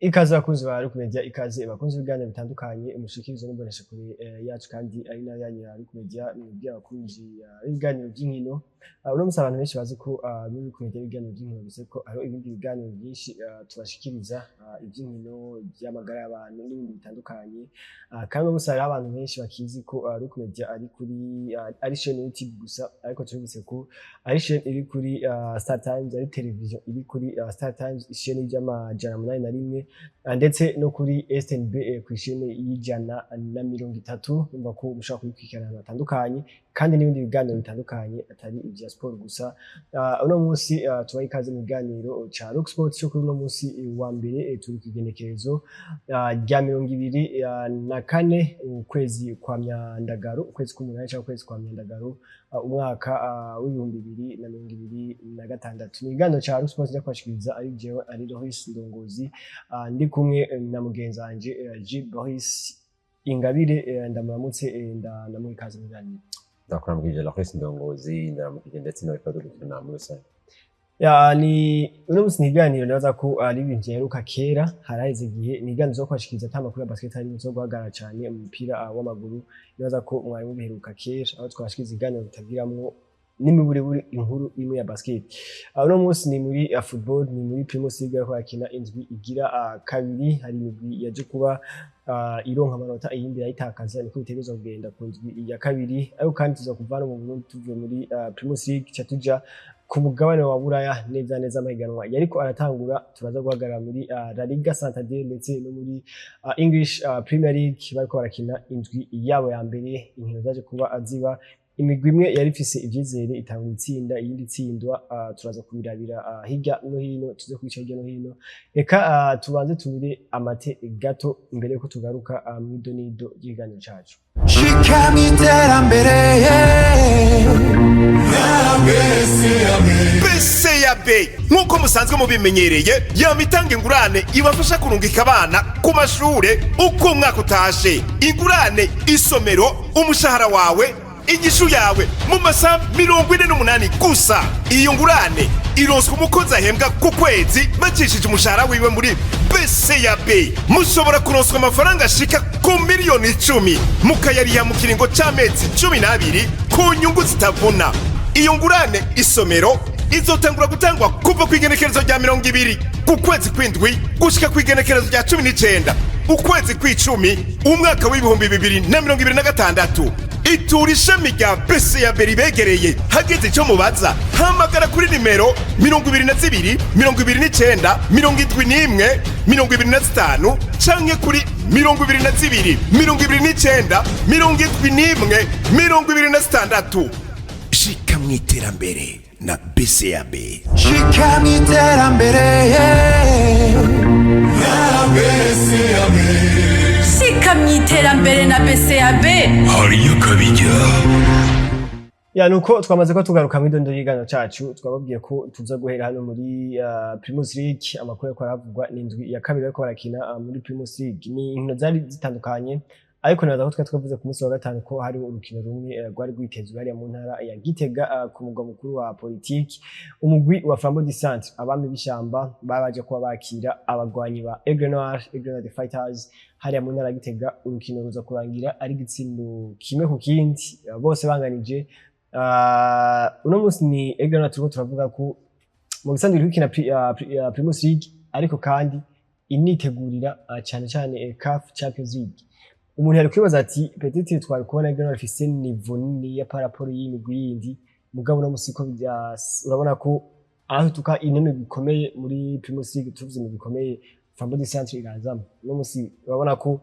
Ikaze bakunzi ba Rock Media, ikaze bakunzi b'ibiganiro bitandukanye mushikirizo n'imbonesha kure yacu, kandi ari nayo yanyu ya Rock Media, mwebwe abakunzi b'ibiganiro by'inkino. Uno musi abantu benshi bazi ko muri Rock Media ibiganiro by'inkino gusa, ko hariho ibindi biganiro byinshi tubashikiriza, iby'inkino, iby'amagara y'abantu n'ibindi bitandukanye. Kandi uno musi hariho abantu benshi bakizi ko Rock Media ari kuri ari chaîne YouTube gusa, ariko tubibutse ko ari chaîne iri kuri Star Times, ari television iri kuri Star Times, chaîne y'881, ndetse no kuri SNB kw'ishene y'130. Urumva ko mushobora kubikurikirana ahantu hatandukanye, kandi n'ibindi biganiro bitandukanye atari ibya sport gusa. Uno munsi tubaha ikaze mu kiganiro ca Rock Sport cyo kuri uno munsi wa mbere. Turi kw'igenekerezo rya 24 ukwezi kwa Myandagaro, ukwezi k'umunani cyangwa ukwezi kwa Myandagaro, umwaka w'2026. Ni ikiganiro ca Rock Sport njya kubashikiriza ari jewe, ari Loris Ndongozi, ndi kumwe na mugenzi wanje G Boris Ingabire. Ndamuramutse, ndamuha ikaze mu biganiro. Ndakuramukije Loris Ndongozi, ndaramukije ndetse n'abariko badukurikirana muri rusange. Ya, ni uno munsi ni ibiganiro nibaza ko ari ibintu vyaheruka kera, haraheze igihe. Ni ibiganiro zo kubashikiriza ata makuru ya basket ari zo guhagarara cane mu mupira w'amaguru. Nibaza ko mwari mubiheruka kera, aho twabashikiriza ibiganiro bitagiramwo n'imiburiburi inkuru imwe ya basket. Uno munsi ni muri football, ni muri Primus League ariko bakina indwi igira kabiri. Hari imigwi yaje kuba ironka amanota, iyindi irayitakaza, niko bitegerezwa kugenda ku ndwi ya kabiri. Ariko kandi tuza kuva no mu Burundi, tuvuye muri Primus League ca tuja ku mugabane wa Buraya, neza neza amahiganwa yariko aratangura. Turaza guhagarara muri La Liga Santander ndetse no muri English Premier League, bariko barakina indwi yabo ya mbere. Inkino zaje kuba ziba, imigwi imwe yari ifise ivyizere itanga itsinda, iyindi itsindwa. Turaza kubirabira hirya no hino, tuze kubica hirya no hino. Reka tubanze tumire amate gato imbere yuko tugaruka mw'idonido ry'ikiganiro cacu. Shika mu iterambere. BCAB, nk'uko musanzwe mubimenyereye, yama itanga ingurane ibafasha kurungika abana ku mashure uko umwaka utashe. Ingurane isomero, umushahara wawe, inyishu yawe mu masaha 48 gusa. Iyo ngurane ironswa umukozi ahembwa ku kwezi bacishije umushahara wiwe muri BCAB. Mushobora kuronswa amafaranga ashika ku miliyoni 10, mukayariha mu kiringo c'amezi 12 ku nyungu zitavuna. Iyo ngurane isomero izotangura gutangwa kuva ku igenekerezo rya 20 ku kwezi kw'indwi gushika ku igenekerezo rya 19 ukwezi kw'icumi umwaka w'2026. Itura ishami rya BCAB ribegereye. Hageze icyo mubaza, hamagara kuri nimero 22 29 71 25 canke kuri 22 29 71 26. Shika mu iterambere na BCAB. Shika mu iterambere. Shika mu iterambere na BCAB. Hariyo akabijya. Ya, nuko twamaze ko tugaruka mw'idondo y'ikiganiro cacu. Twababwiye ko tuza guhera hano muri Primus League. Amakuru ariko aravugwa ni indwi ya kabiri bariko barakina muri Primus League. Ni inkino zari zitandukanye, ariko nibaza ko twari twavuze ku munsi wa gatanu ko hari urukino rumwe rwari rwitezwe hariya mu ntara ya Gitega, ku mugwa mukuru wa politiki. Umugwi wa Flambeau du Centre, abami b'ishamba, babaje kuba bakira abagwanyi ba Aigle Noir, Aigle Noir the Fighters, hariya mu ntara ya Gitega. Urukino ruza kurangira ari igitsindo 1-1, bose banganije. Uno munsi ni Aigle Noir turiko turavuga ko mu bisanzwe iri gukina Primus League, ariko kandi initegurira cyane cyane CAF Champions League. Umuntu yari kwibaza ati peut-être twari kubona Aigle Noir ifise niveau nini ya par rapport y'imigwi yindi, mugabo uno munsi ko urabona ko aho tuka inene bikomeye muri Primus League, tuvuze mu bikomeye, Flambeau du Centre irazamo. Uno munsi urabona ko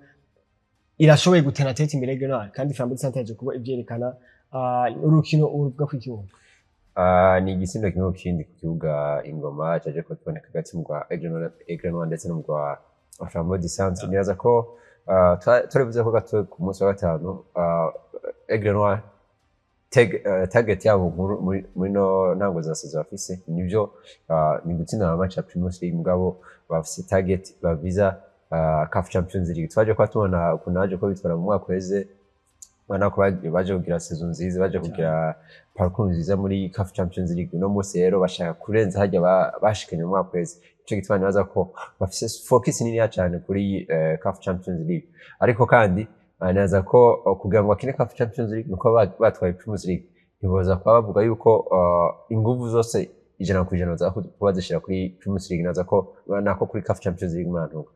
irashoboye gutena tête imbere y'Aigle Noir, kandi Flambeau du Centre yaje kuba ivyerekana. Urukino uruvuga ko ikibuga Ni igitsindo 1-1 ku kibuga Ingoma cyaje kuba kiboneka hagati mu rwa Aigle Noir ndetse no mu rwa Flambeau du Centre. Nibaza ko twarivuze ko gato ku munsi wa gatanu, Aigle Noir target yabo nkuru muri no ntango za saison bafise nivyo ni gutsinda ama match ya Primus League, mugabo bafise target baviza CAF Champions League. Twaje kuba tubona ukuntu haje ko bitwara mu mwaka uheze. Ubona ko baje kugira saison nziza, baje kugira parcours nziza muri CAF Champions League. Uno munsi rero bashaka kurenza harya bashikanye mu mwaka wese. Ico gituma nibaza ko bafise focus niniya cane kuri CAF Champions League. Ariko kandi nibaza ko kugira ngo bakine CAF Champions League nuko batwaye Primus League. Ntiboza kuba bavuga yuko inguvu zose 100% baza kuba zishira kuri Primus League. Naza ko nako kuri CAF Champions League mantuka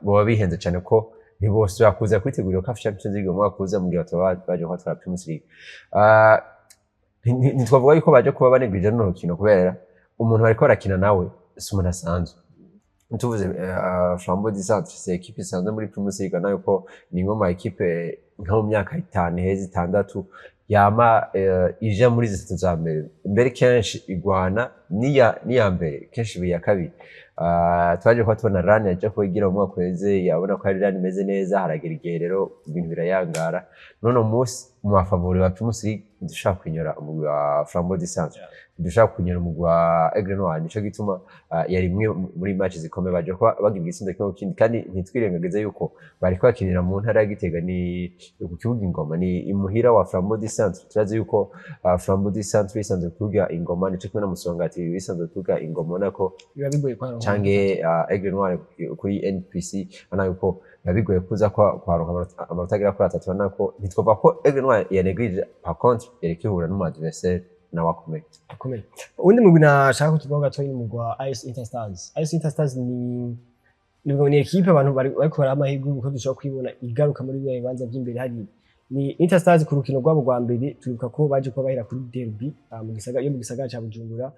boba bihenze cane, ko ntibosubira kuza kwitegurira CAF Champions League mu mwaka uza mu gihe bataba baje kubatwara Primus League. Ntitwavuga yuko baje kuba banegirije runo rukino, kubera umuntu bariko barakina nawe si umuntu asanzwe. Tuvuze Flambeau du Centre, c'est équipe isanzwe muri Primus League, nayo ko ni imwe mu équipe nka mu myaka 5 iheze, 6, yama ija muri zitatu za mbere. Mbere kenshi igwana n'iya mbere, kenshi iba iya kabiri. Twaje kuba tubona run yaje kuba igira mu mwaka uheze, yabona ko ari run imeze neza. Haragera igihe rero ibintu birayangara. None munsi mu ba favoris ba Primus League ntidushobora kwinyora umugwi wa Flambeau du Centre, ntidushobora kunyura umugwi wa Aigle Noir. Nico gituma yari imwe muri match zikomeye, baje kuba bagira igitsinda kimwe ku kindi. Kandi ntitwirengagize yuko bariko bakinira mu ntara ya Gitega, ni ku kibuga Ingoma, ni imuhira wa Flambeau du Centre. Turazi yuko Flambeau du Centre isanzwe ku kibuga Ingoma, nico kimwe na Musongati bisanzwe ku kibuga Ingoma. Ubona ko Biba bigoye kwa canke Aigle Noir kuri NPC, ubona yuko biba bigoye kuza kwaronka amanota agera kuri 3. Ubona ko ntitwovuga ko Aigle Noir yanegirije, par contre yariko ihura n'umu adversaire nawe akomeye. Akomeye. Uwundi mugwi nashaka ko tuvuga gatoya ni umugwi wa AS Interstars. AS Interstars ni équipe abantu bariko baraha amahirwe kuko dushobora kuyibona igaruka muri biriya bibanza vy'imbere hariya. Ni Interstars, ku rukino rwabo rwa mbere turibuka ko baje kuba bahera kuri derby mu gisagara, yo mu gisagara ca Bujumbura,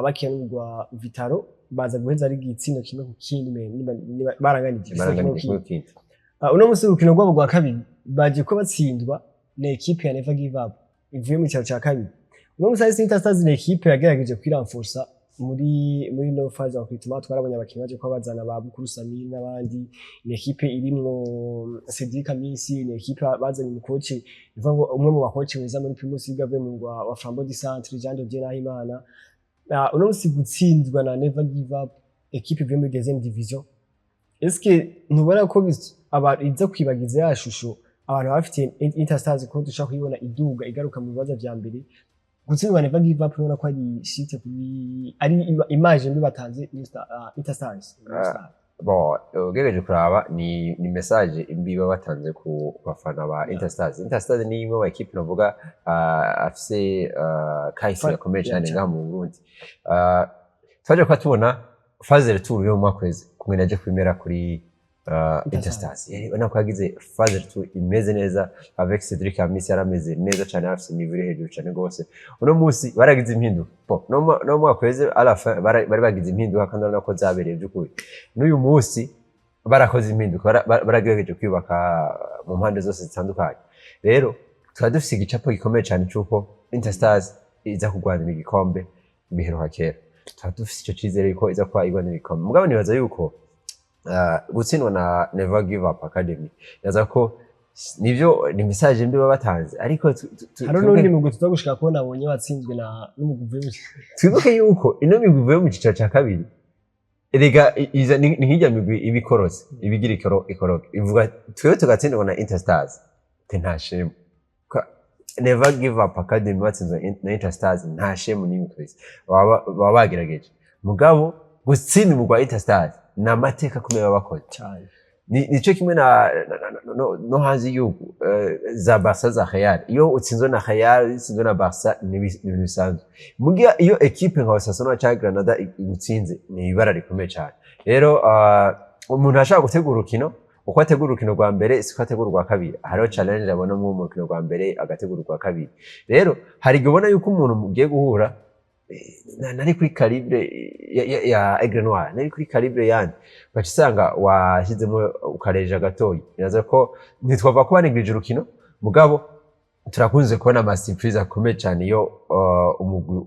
bakina n'umugwi wa Vitaro, baza guheza ari igitsindo 1-1, niba baranganije igitsindo kimwe ku Baranganije kindi. kimwe kindi. Uno musi urukino rwabo rwa kabiri baje ko batsindwa na équipe ya Never Give Up ivuye mu cyaro cya kabiri. Uno musi AS Interstars ni équipe yagerageje kwiranforsa muri no phase ya recrutement. Twarabonye abakinnyi baje ko bazana ba Bukuru Samir n'abandi. Ni équipe irimwo Cedric Amisi, ni équipe bazanye umukoci, bivuga ngo umwe mu bakoci beza muri Primus League avuye mu mugwa wa Flambeau du Centre, Jean de Dieu Nahimana. Uno musi gutsindwa na Never Give Up, équipe ivuye muri deuxième division, est-ce que ntubona ko iza kwibagiza ya shusho abantu baba bafitiye Interstars, ko dushobora kuyibona iduga igaruka mu bibazo vya mbere? Gutsindwa Never Give Up, ubona ko ari shite kuri ari image mbi batanze Interstars? Bon, ugerageje kuraba ni message mbi baba batanze ku bafana ba Interstars. Interstars ni imwe mu équipe navuga afise kahise gakomeye cyane ngaha mu Burundi. Twaje kuba tubona phase retour yo mu mwaka uheze kumwe naje kwimera kuri Interstars. Yari ubona ko yagize phase retour imeze neza avec Cedric Amisi, yarameze neza cyane, afise niveau iri hejuru cyane rwose. Uno munsi baragize impinduka. Bon, no mu mwaka uheze à la fin bari bagize impinduka, kandi urabona ko zabereye by'ukuri. N'uyu munsi barakoze impinduka, baragerageje kwiyubaka mu mpande zose zitandukanye. Rero tukaba dufise igicapo gikomeye cyane cy'uko Interstars iza kurwanira igikombe. Biheruka kera, tukaba dufise ico cizere yuko iza kuba irwanira igikombe. Mugabo nibaza yuko gutsindwa na Never Give Up Academy, nibaza ko nivyo ni message mbi baba batanze, ariko Hari n'undi mugwi tuza gushika ko nabonye watsinzwe na n'umugwi uvuye twibuke yuko ino migwi ivuye mu cicaro ca kabiri erega iza ni nk'irya migwi iba ikorotse, iba igira ikoroke, ivuga twebwe tugatsindwa na Interstars te nta shemu. Never Give Up Academy batsinzwe na Interstars, nta shemu n'imwe kabisa. Baba bagerageje, mugabo gutsinda umugwi wa Interstars ni amateka akomeye baba bakoze. Cyane. Nico kimwe na no hanze y'igihugu, za Barca, za Real. Iyo utsinzwe na Real, utsinzwe na Barca, ni ibintu bisanzwe. Mugihe iyo équipe nka Osasuna cyangwa Granada igutsinze, ni ibara rikomeye cyane. Rero umuntu ashaka gutegura urukino, uko ategura urukino rwa mbere siko ategura urwa kabiri. Hariho challenge abona mu rukino rwa mbere, agategura urwa kabiri. Rero hari igihe ubona yuko umuntu mugiye guhura nari kuri calibre ya Aigle Noir, nari kuri calibre yandi, ugaca usanga washyizemo ukareja gatoyi. Biraza ko ntitwava kuba negirije urukino, mugabo turakunze kubona ama surprise akomeye cyane iyo umugwi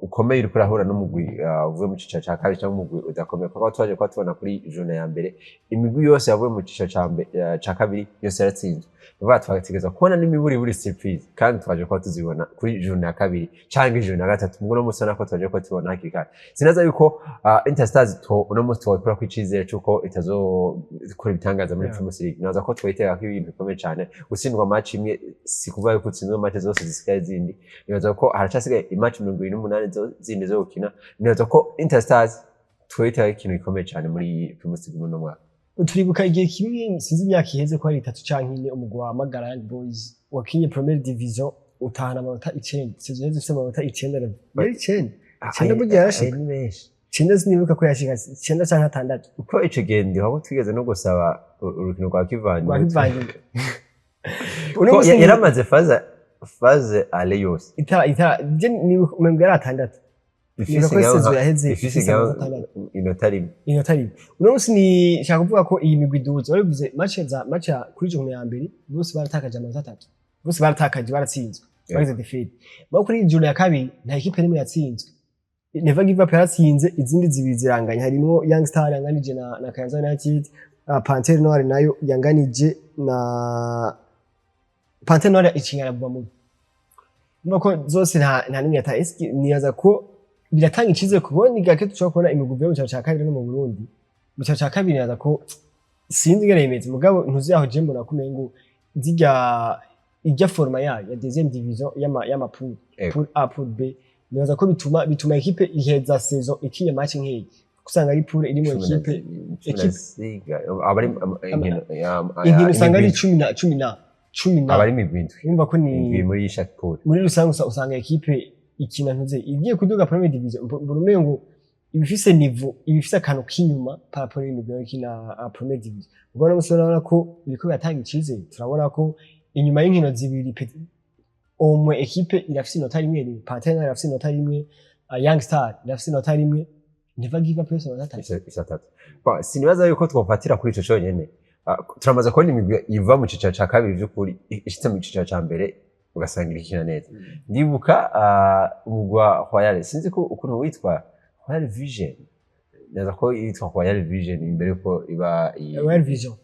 ukomeye uriko urahura n'umugwi uvuye mu cicaro ca kabiri cyangwa umugwi udakomeye, kuko twaje kuba tubona kuri journée ya mbere imigwi yose yavuye mu cicaro ca kabiri yose yaratsinzwe. Ni twategereza kubona n'imiburiburi surprise, kandi twaje kuba tuzibona kuri journée ya kabiri canke journée ya gatatu. Mugo no musi nako twaje kuba tubona hakiri kare. Sinaza yuko Interstars to uno musi twokura ko icizere c'uko itazokora ibitangaza muri Primus League. Naza ko twitega ko ibintu bikomeye cane. Gutsindwa match imwe si kuvuga yuko utsinzwe match zose zisigaye zindi. Nibaza ko haracasigaye imatch 28 zindi zo gukina. Nibaza ko Interstars twitega ikintu gikomeye cane muri Primus League muri uno mwaka. Turibuka igihe kimwe, sinzi imyaka iheze ko ari 3 canke 4, umugwi wa Magara Young Boys wakinye Première Division utahana amanota 9. Saison iheze ufise amanota 9, yari 9, 9 burya yarashika. Ayo ni menshi. 9, sinibuka ko yashika 9 canke 6. Uko ico gihe ndiho twigeze no gusaba urukino rwa kivandimwe. Rwa kivandimwe. Uno Ko musi yaramaze phase aller yose. Itara je nibuka umengo yari 6. Nibuka ko saison yaheze ifise ifise amanota 6. Inota rimwe. Inota rimwe. Uno musi ni shaka kuvuga ko iyi migwi iduze, warivuze match za match kuri journée ya mbere bose baratakaje amanota 3, bose baratakaje, baratsinzwe, bagize défaite. Mugabo kuri journée ya kabiri nta équipe n'imwe yatsinzwe. Never Give Up yaratsinze, izindi zibiri ziranganya, harimwo Young Star yanganije na Kayanza United, Panthère Noire nayo yanganije na Panthère Noire ikingana buba mubi. Urumva ko zose nta nimwe yata. Eski nibaza ko biratanga icizere, kuko ni gake dushobora kubona imigwi ivuye mu cicaro ca kabiri no mu Burundi. Mu cicaro ca kabiri nibaza ko sinzi ingene bimeze, mugabo ntuzi aho je mbona ko umengo zirya irya format yayo ya deuxième division y'ama poule, poule A, poule B, nibaza ko bituma équipe iheza saison ikinye match nkeyi, usanga ari poule irimo équipe aba ari inkino inkino usanga ari 10 na 10 na 10 na aba ari imigwi 7. Urumva ko ni 7 muri chaque poule. Muri rusange usanga équipe ikina ntuze igiye kuduga première division, mbona umengo ibifise niveau, ibifise akantu k'inyuma par rapport y'imigwi ikina première division. Ubwo no musore urabona ko biriko biratanga icizere. Turabona ko inyuma y'inkino zibiri omwe équipe irafise inota rimwe rimwe. Panthère irafise inota rimwe, Young Star irafise inota rimwe, Never Give Up yose amanota 3. Isa 3. Bon, sinibaza yuko twofatira kuri ico conyene. Turamaze kubona imigwi iva mu cicaro ca kabiri vy'ukuri ishitse mu cicaro ca mbere ugasanga irikina neza. Ndibuka umugwi wa Royal, sinzi ko ukuntu witwa Royal Vision, neza ko yitwa Royal Vision imbere ko iba Royal Vision.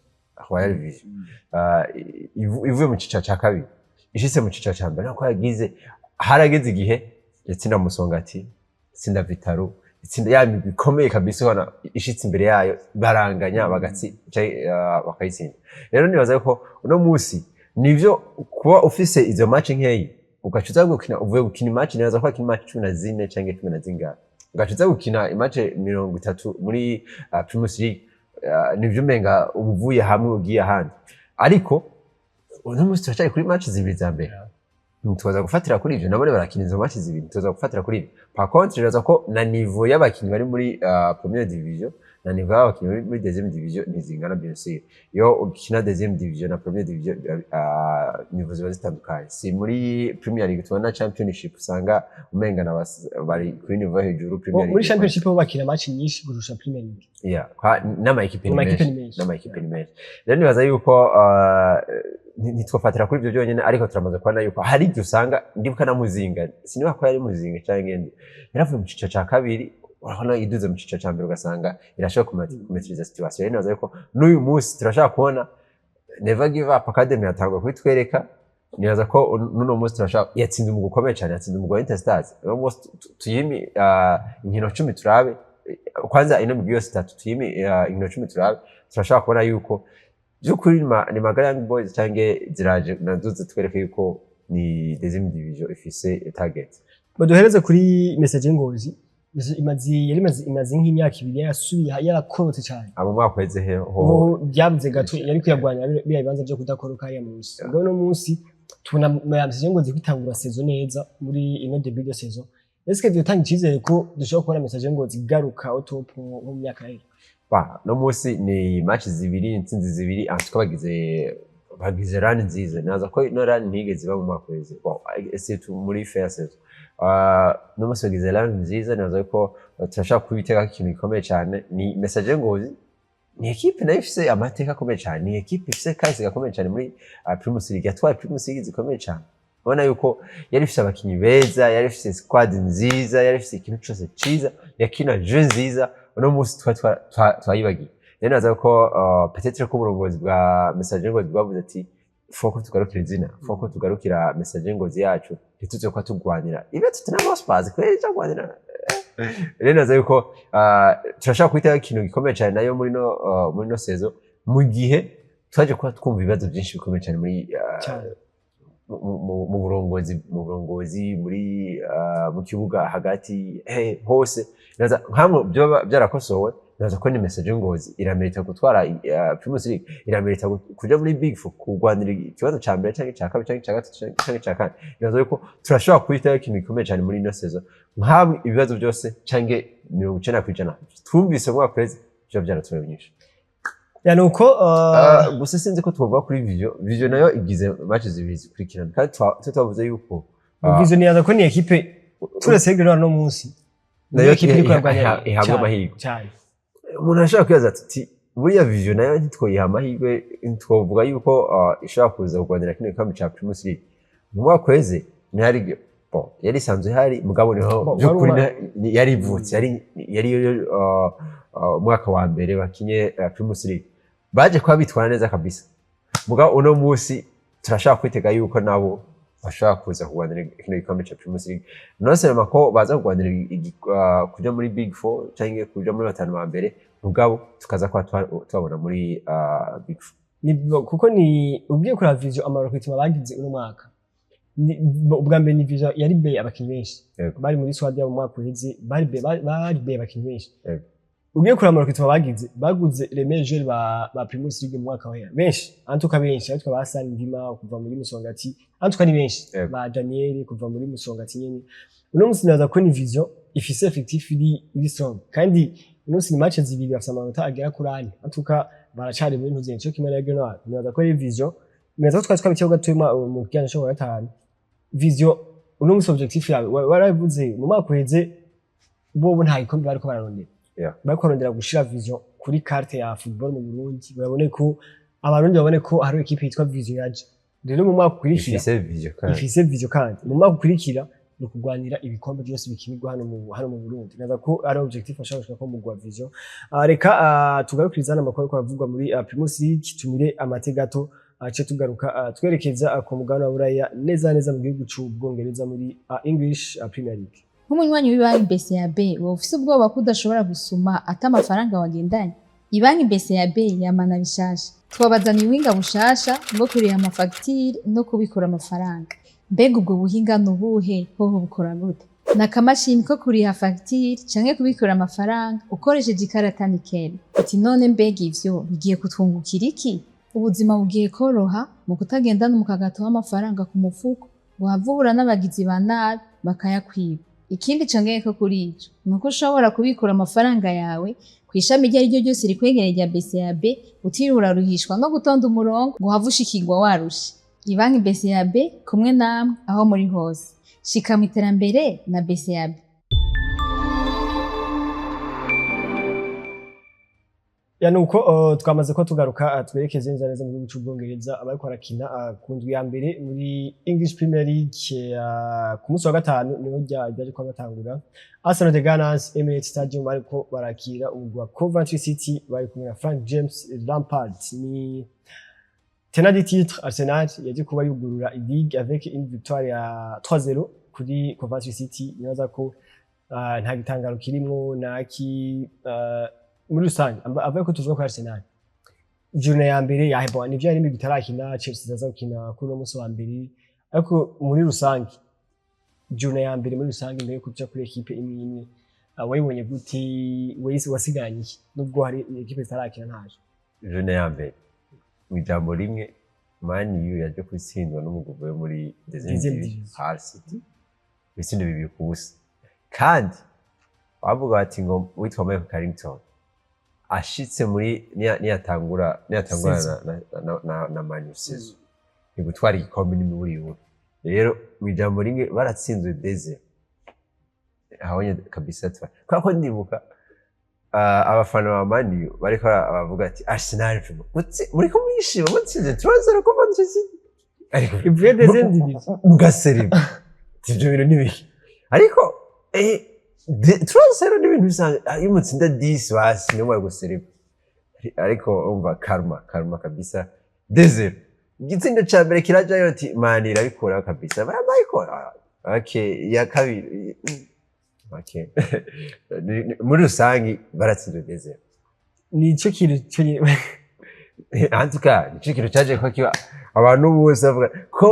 Royal Vision ivuye mu cicaro ca kabiri ishitse mu cicaro ca mbere, nako yagize harageze igihe yatsinda Musongati, itsinda Vital'O, itsinda ya migwi ikomeye kabisa. Ubona ishitse imbere yayo baranganya bakayitsinda. Rero nibaza ko uno musi nivyo kuba ufise izo match nkeyi ugaca uza gukina, uvuye gukina match, nibaza ko akina match 14 canke cumi na zingahe, ugaca uza gukina imatch 30 muri Primus League, nivyo umenga uba uvuye hamwe ugiye ahandi. Ariko uno musi turacari kuri match zibiri za mbere, ntituza gufatira kuri ivyo. Nabone barakina izo match zibiri, ntituza gufatira kuri ivyo. Par contre nibaza ko na niveau y'abakinyi bari muri première division na niveau y'abakinyi bari muri deuxième division ntizingana. Bien sûr, iyo ukina deuxième division na première division, niveau ziba zitandukanye. Si muri Premier League tubona Championship usanga umenga na bari kuri niveau hejuru, Premier Muri League Championship bo bakina match nyinshi kurusha Premier League. Yeah, n'ama équipe ni N'ama équipe menshi. Ni menshi. N'ama équipe ni menshi. Rero nibaza yuko ntitwofatira kuri ibyo byonyine, ariko turamaze kubona yuko hari igihe usanga, ndibuka na Muzinga, sinibuka ko yari Muzinga cyangwa indi, yaravuye mu cicaro ca kabiri, urabona iduze mu cicaro ca mbere ugasanga irashobora kumaîtriza situation. Rero nibaza yuko n'uyu munsi turashobora kubona Never Give Up Academy yatangwa kubitwereka. Nibaza ko n'uno munsi turashaka, yatsinze umugwi ukomeye cyane, yatsinze umugwi wa Interstars. Uno munsi tuyimi inkino 10 turabe. Kwanza ino migwi yose itatu tuyimi inkino 10 turabe. Turashobora kubona yuko by'ukuri ni Magara Young Boys canke ziraje nazo zitwereke yuko ni deuxième division ifise target. Baduhereze kuri Messager Ngozi. Imaze yari imaze nk'imyaka 2 yarasubiye yarakorotse cyane. Abo mwaka uheze he ho? Ho byabuze gato, yari kuyagwanya biriya bibanza byo kudakoroka hariya munsi. Ubwo uno munsi tubona Messager Ngozi kwitangura saison neza muri ino début de saison. Est-ce que vyotanga icizere ko dushobora kubona Messager Ngozi igaruka au top nko mu myaka yahera? Ba, no munsi ni match zibiri, intsinzi zibiri. En tout cas bagize run nziza. Naza ko ino run ntigeze iba mu mwaka uheze. Bon, surtout muri fin saison. No munsi bagize run nziza. Naza ko turashaka kubitega ikintu gikomeye cyane. Ni Messager Ngozi, ni équipe nayo ifise amateka akomeye cyane, ni équipe ifise kahise gakomeye cyane muri Primus League, yatwaye Primus League zikomeye cyane. Ubona yuko yari ifise abakinyi beza, yari ifise squad nziza, yari ifise ikintu cose ciza, yakina jeu nziza. Uno munsi twayibagiye. Rero naza ko peut-être ko uburongozi bwa Messager Ngozi bwavuze ati: "Faut ko tugarukira izina, faut ko tugarukira Messager Ngozi yacu, ntituze ko tugwanira ibe Tottenham Hotspur kweri cyagwanira." Rero naza yuko turashobora kwitaho ikintu gikomeye cyane nayo muri no saison, mu gihe twaje kuba twumva ibibazo byinshi bikomeye cyane muri Cyane. mu burongozi muri mu kibuga hagati hose. Naza nkamwe byoba byarakosowe, naza ko ni Messager Ngozi iramerita gutwara Primus League, iramerita kuja muri Big Four, kurwanira ikibazo ca mbere canke ca kabiri canke ca gatatu canke ca kane. Naza yuko turashobora kwitaho ikintu gikomeye cyane muri ino saison, nkamwe ibibazo byose canke 90% twumvise mu mwaka uheze biba byaratorewe nyinshi. Ya, nuko Gusa sinzi ko twovuga kuri Vision. Vision nayo igize match zibiri zikurikirana, kandi twavuze yuko Vision niyaza ko ni ekipe turetse Aigle no munsi nayo ekipe iriko irarwanya ihabwa cyane, amahirwe. Cyane. Umuntu ashobora kwibaza ati: "Buriya Vision nayo ntitwoyiha amahirwe, ntitwovuga yuko ishobora kuza kurwanira kino gikombe ca Primus League?" Mu mwaka uheze ntihari, bon, yari isanzwe ihari, mugabo niho Bon, by'ukuri wari yari ivutse, yari umwaka wa mbere bakinye Primus League, baje kuba bitwara neza kabisa. Mugabo uno munsi turashobora kwitega yuko nabo bashobora kuza kurwanira kino gikombe ca Primus League, non seulement ko baza kurwanira kuja muri Big Four canke kuja muri batanu ba mbere, mugabo tukaza kuba tubabona muri Big Four. Kuko ni ugiye kuraba Vision, ama recrutement bagize uno mwaka, ubwa mbere ni Vision yari beye abakinyi benshi bari muri squad yabo mu mwaka uheze, bari beye abakinyi benshi. Ugiye kuraba ama recrutement bagize, baguze les meilleurs joueurs ba Primus League mu mwaka wahera, benshi, en tout cas benshi, ariko ba Hassan Ndima kuva muri Musongati, en tout cas ni benshi, ba Daniel kuva muri Musongati nyene. Uno munsi naza ko ni Vision ifise effectif iri strong, kandi uno munsi ni match zibiri bafise amanota agera kuri ane, en tout cas baracari muri ntuzenye cyo kimwe na Genoa. Nibaza ko ari Vision, nibaza ko twari twabiciye gatoya mu kiganiro cyo kuwa gatanu. Vision uno munsi objectif yawe warabivuze mu mwaka uheze, bobo nta gikombe bariko bararondera, bariko barondera gushira Vision kuri carte ya football mu Burundi, babone ko Abarundi babone ko hari equipe yitwa Vision yaje. Rero mu mwaka ukurikira ifise Vision kandi. Ifise Vision, kandi mu mwaka ukurikira ni ukugwanira ibikombe byose bikinirwa hano mu Burundi. Naza ko ari objectif ashaka gushika ko mugwa Vision. Reka tugarukiriza hano amakuru ariko aravugwa muri Primus League, tumire amate gato, ce tugaruka twerekeza ku mugabane wa Buraya, neza neza mu gihugu c'Ubwongereza muri English Premier League. Nk'umunywanyi w'ibanki BCAB, wowe ufise ubwoba ko udashobora gusuma ata amafaranga wagendanye? Ibanki BCAB yamana bishasha, twabazaniye ubuhinga bushasha bwo kuriha amafagitire no kubikura amafaranga. Mbega ubwo buhinga ni ubuhe? Hoho bukora gute? Ni akamashini ko kuriha fagitire canke kubikura amafaranga ukoresheje ikarata Nickel. Uti: "None mbega ivyo bigiye kutwungukira iki?" Ubuzima bugiye koroha mu kutagendana umukagato w'amafaranga ku mufuko ngo uhave uhura n'abagizi ba nabi bakayakwiba. Ikindi congeyeko kuri ico ni uko ushobora kubikura amafaranga yawe kw'ishami iryo ari ryo ryose rikwegereye rya BCAB, utiriwe uraruhishwa no gutonda umurongo ngo uhave ushikirwa warushe. Ibanki BCAB, kumwe namwe aho muri hose. Shika mu iterambere na BCAB. Ya, nuko twamaze ko tugaruka, twerekeze neza neza mu gihugu c'Ubwongereza, abariko barakina ku ndwi ya mbere muri English Premier League. Ku munsi wa gatanu niho ryaje kuba batangura. Arsenal the Gunners, Emirates Stadium, bariko barakira umugwi wa Coventry City, bari kumwe na Frank James Lampard. Ni tenant du titre Arsenal yaje kuba yugurura ligue avec une victoire ya 3-0 kuri Coventry City. Nibaza ko nta gitangaro kirimwo naki muri rusange avuye ko tuvuga ko Arsenal journée ya mbere yahebwa, nivyo hari imigwi itarakina, Chelsea izaza gukina kuri uno munsi wa mbere, ariko muri rusange journée ya mbere muri rusange, mbere yo kuja kuri ekipe imwe imwe, wayibonye gute? Wese wasigaranye iki nubwo hari ekipe zitarakina ntajo? Journée ya mbere, mu ijambo rimwe, Man U yaje gutsindwa n'umugwi uvuye muri deuxième Deuxième division, division. Hull City, ibitsindo 2-0. Kandi bavuga bati ngo witwa Michael Carrington ashitse muri niyatangura na Man U saison ni gutwara igikombe n'imiburiburi. Rero mu ijambo rimwe baratsinzwe deze ahonye kabisa twa kubera ko ndibuka abafana ba Man U bariko bavuga ati: "Arsenal muriko murishima mutsinze 3-0 ko Manchester City." Ariko Ivuye deuxième division. Mugasereba, ivyo bintu ni biki? Ariko 3-0 ni ibintu bisanzwe. Ah, iyo mutsinda 10 basi niyo mwari gusereba. Ariko umva, karma, karma kabisa. 2-0, igitsindo ca mbere kirajayo, ati mani irabikuraho kabisa, barayikora. Okay, iya kabiri, okay. Muri rusangi baratsinze 2-0. Nico kintu cyonyine. En tout cas, nico kintu caje ko kiba abantu bose bavuga ko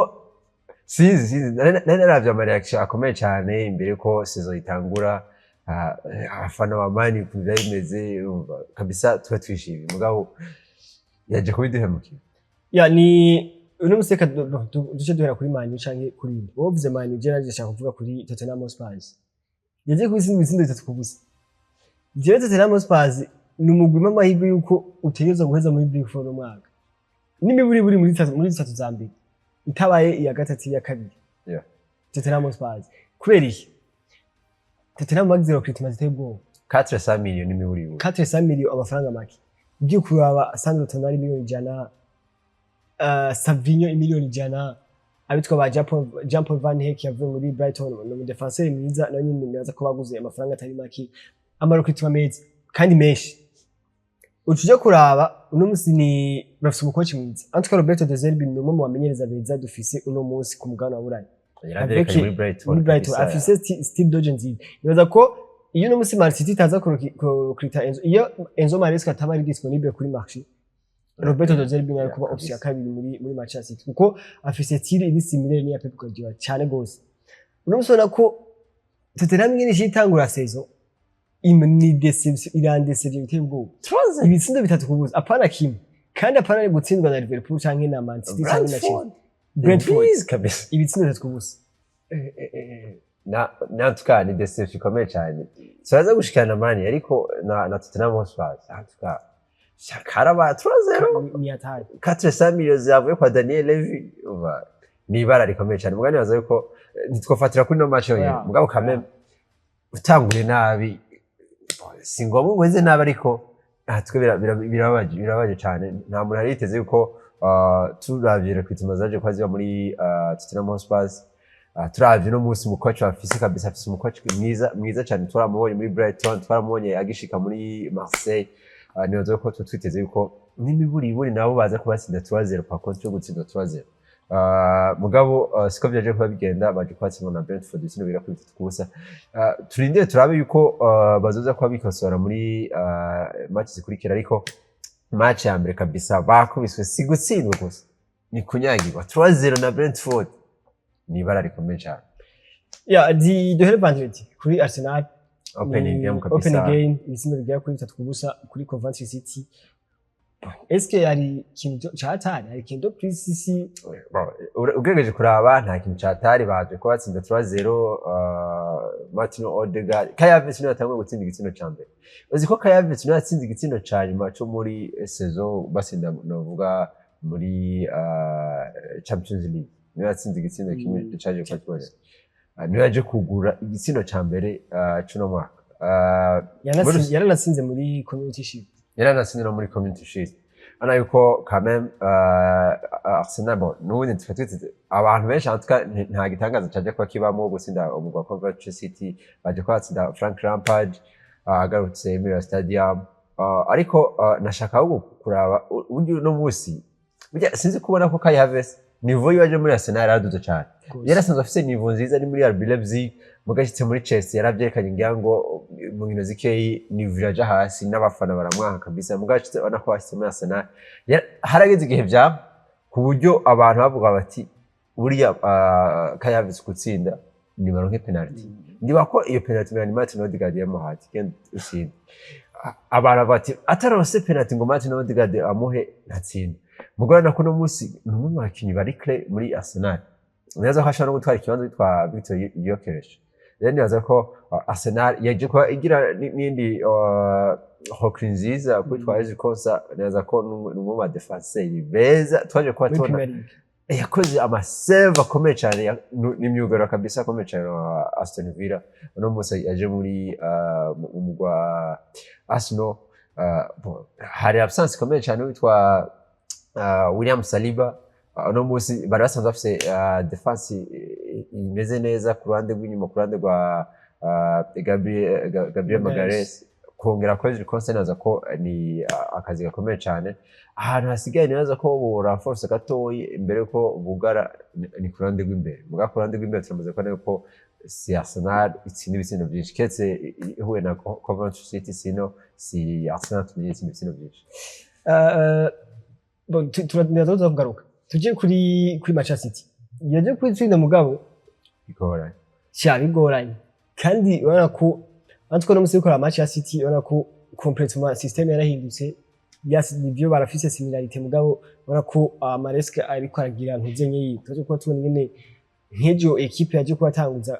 sinzi nari naravye ama réaction akomeye cane imbere ko saison itangura. Abafana ba Mani ukuntu vyari bimeze, urumva kabisa tuba twishimiye, mugabo yaje kubiduhemukira. Ya, ni uno musi reka duce duhera kuri Man U canke kuri indi. Wowe uvuze Man U, je nanje ndashaka kuvuga kuri Tottenham Hotspur. Yagiye kubitsinda ibitsindo 3-0. Jewe Tottenham Hotspur ni umugwi umpa amahirwe yuko utegerezwa guheza muri Big Four uno mwaka. N'imiburi buri muri zitatu za mbere. Itabaye iya gatatu, iya kabiri. Tottenham Hotspur. Kubera iki? Tottenham bagize recruitment ziteye ubwoba. 400 millions n'imiburiburi. 400 millions, amafaranga make. Ugiye kuraba Sandro Tonali 100 miliyoni, Savinho 100 miliyoni, abitwa ba Jean Paul Van Hecke yavuye muri Brighton, ni umu défenseur mwiza nawe nyine, nibaza ko baguze amafaranga atari make, ama recrutement meza kandi menshi. Uca uja kuraba uno musi ni bafise umukoci mwiza. En tout cas, Roberto De Zerbi ni umwe mu bamenyereza beza dufise uno munsi ku mugabane wa Burayi. Yaravyerekanye muri Brighton. Muri Brighton. Kabisa. Afise style de jeu nziza. Nibaza ko iyo uno musi Man City itaza kurecruta Enzo, iyo Enzo Maresca ataba ari disponible kuri marché, Roberto De Zerbi nawe kuba option ya kabiri muri Manchester City, kuko afise style iri similaire n'iya Pep Guardiola cyane gose. Uno musi ubona ko Tottenham ingene ishiye itangura saison ni déception, irandécevye biteye ubwoba. Ibitsindo 3-0, apana kimwe, kandi apana ari gutsindwa na Liverpool canke na Man City canke na Chelsea, Brentford. Brentford kabisa. Ibitsindo 3-0. Na en tout cas ni déception ikomeye cyane. Turaza gushikana Mani, ariko na Tottenham Hotspur, en tout cas karaba 3-0. Ni hatari. 400 millions zavuye kwa Daniel Levy, umva ni ibara rikomeye cyane. Mugani baza yuko ntitwofatira kuri no match yonyene, mugabo quand même utangure nabi si ngombwa ngo uheze nabi, ariko twe birababaje, birababaje cyane. Nta muntu yari yiteze yuko turavye recruitment zaje kwa ziba muri Tottenham Hotspur, turavye no munsi umukoci bafise kabisa, afise umukoci mwiza mwiza cyane. Twaramubonye muri Brighton, twaramubonye agishika muri Marseille. Nibaza ko tuba twiteze yuko n'imiburiburi nabo baza kubatsinda 3-0 par contre yo gutsinda 3-0. Mugabo siko vyaje kuba bigenda, baje kubatsindwa na Brentford ibitsindo bigera kuri 3-0. Turindire turabe yuko bazoza kuba bikosora muri match zikurikira, ariko match ya mbere kabisa bakubiswe, si gutsindwa gusa, ni kunyagirwa 3-0 na Brentford, ni ibara rikomeye cyane. Ya, di duhere vendredi kuri Arsenal. Opening Ni game kabisa. Opening game, ibitsindo bigera kuri 3-0 kuri Coventry City. Est-ce que hari ikintu catari, hari ikintu plus si? Bon, ugerageje kuraba nta kintu catari, baje kuba batsinda 3-0. Martin Odegaard, Kai Havertz niwe yatanguye gutsinda igitsindo ca mbere. Uzi ko Kai Havertz niwe yatsinze igitsindo ca nyuma co muri saison batsinda, novuga muri Champions League, niwe yatsinze igitsindo kimwe caje kuba kiboneka. Niwe yaje kugura igitsindo ca mbere c'uno mwaka. Yaranatsinze muri Community Shield. Yaranatsinze no muri Community Shield. Urabona yuko quand même Arsenal, bon, n'ubundi tukaba twiteze abantu benshi, en tout cas nta gitangaza caje kuba kibamo gutsinda umugwi wa Coventry City. Baje kuba batsinda Frank Lampard agarutse muri Stadium. Ariko nashaka ahubwo kuraba uburyo uno munsi burya sinzi kubona ko Kai Havertz niveau yiwe aje muri Arsenal yaraduze cane. Yari asanzwe afise niveau nziza ari muri RB Leipzig, mugashitse muri Chelsea yaravyerekanye, ngira ngo mu nkino zikeyi niveau iraja hasi n'abafana baramwanka kabisa. Mugashitse ubona ko ashitse muri Arsenal harageze igihe vya ku buryo abantu bavuga bati buriya Kai Havertz gutsinda ni baronke penalty. Ndiba ko iyo penalty ni Martin Odegaard yamuhaye, genda utsinde. Abantu bati ataronse penalty ngo Martin Odegaard amuhe ntatsinda. Mugabo nako uno munsi ni umwe mu bakinyi bari clé muri Arsenal, neza ko ashobora no gutwara ikibanza witwa Victor Gyökeres. Rero nibaza ko Arsenal yaje kuba igira n'indi hockey nziza kuri twa Ezri Konsa. Nibaza ko ni umwe mu ba défenseur beza twaje kuba muri tubona. Premier League. Yakoze ama save akomeye cyane, ni myugariro kabisa akomeye cyane wa Aston Villa. Uno munsi yaje muri mu mugwa Arsenal. Bon, hari absence ikomeye cyane witwa William Saliba. Uno munsi bari basanzwe bafise défense imeze neza ku ruhande rw'inyuma, ku ruhande rwa Gabriel Magalhaes. Magalhaes. Kongera ko Ezri Konsa, naza ko ni akazi gakomeye cyane. Ahantu hasigaye nibaza ko bo renforce gatoyi imbere yuko bugara ni ku ruhande rw'imbere. Muga ku ruhande rw'imbere turamaze kubona yuko si Arsenal itsinda ibitsindo byinshi, keretse ihuye na Coventry City, sino si Arsenal tumenye itsinda ibitsindo byinshi. Bon, tuza kugaruka tujye kuri Manchester City yaje kwitsinda, mugabo bigoranye. Cya bigoranye, kandi urabona ko natwe no musi gukora match ya City, urabona ko complètement système yarahindutse. Yes, nivyo barafise similarité, mugabo urabona ko Maresca ariko aragira ntuzenye yi tuje kuba tubona ingene nk'ejo équipe yaje kubatanguza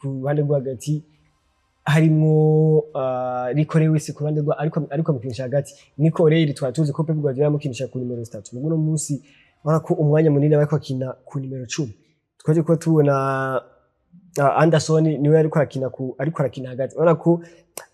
ku ruhande rwo hagati harimwo Rico Lewis ku ruhande rwa ariko amukinisha hagati. Nico O'Reilly twari tuzi ko Pep Guardiola yamukinisha ku nimero 3, mugo no munsi urabona ko umwanya munini ariko akina ku nimero 10. Twaje kuba tubona Anderson niwe ariko arakina hagati. Urabona ko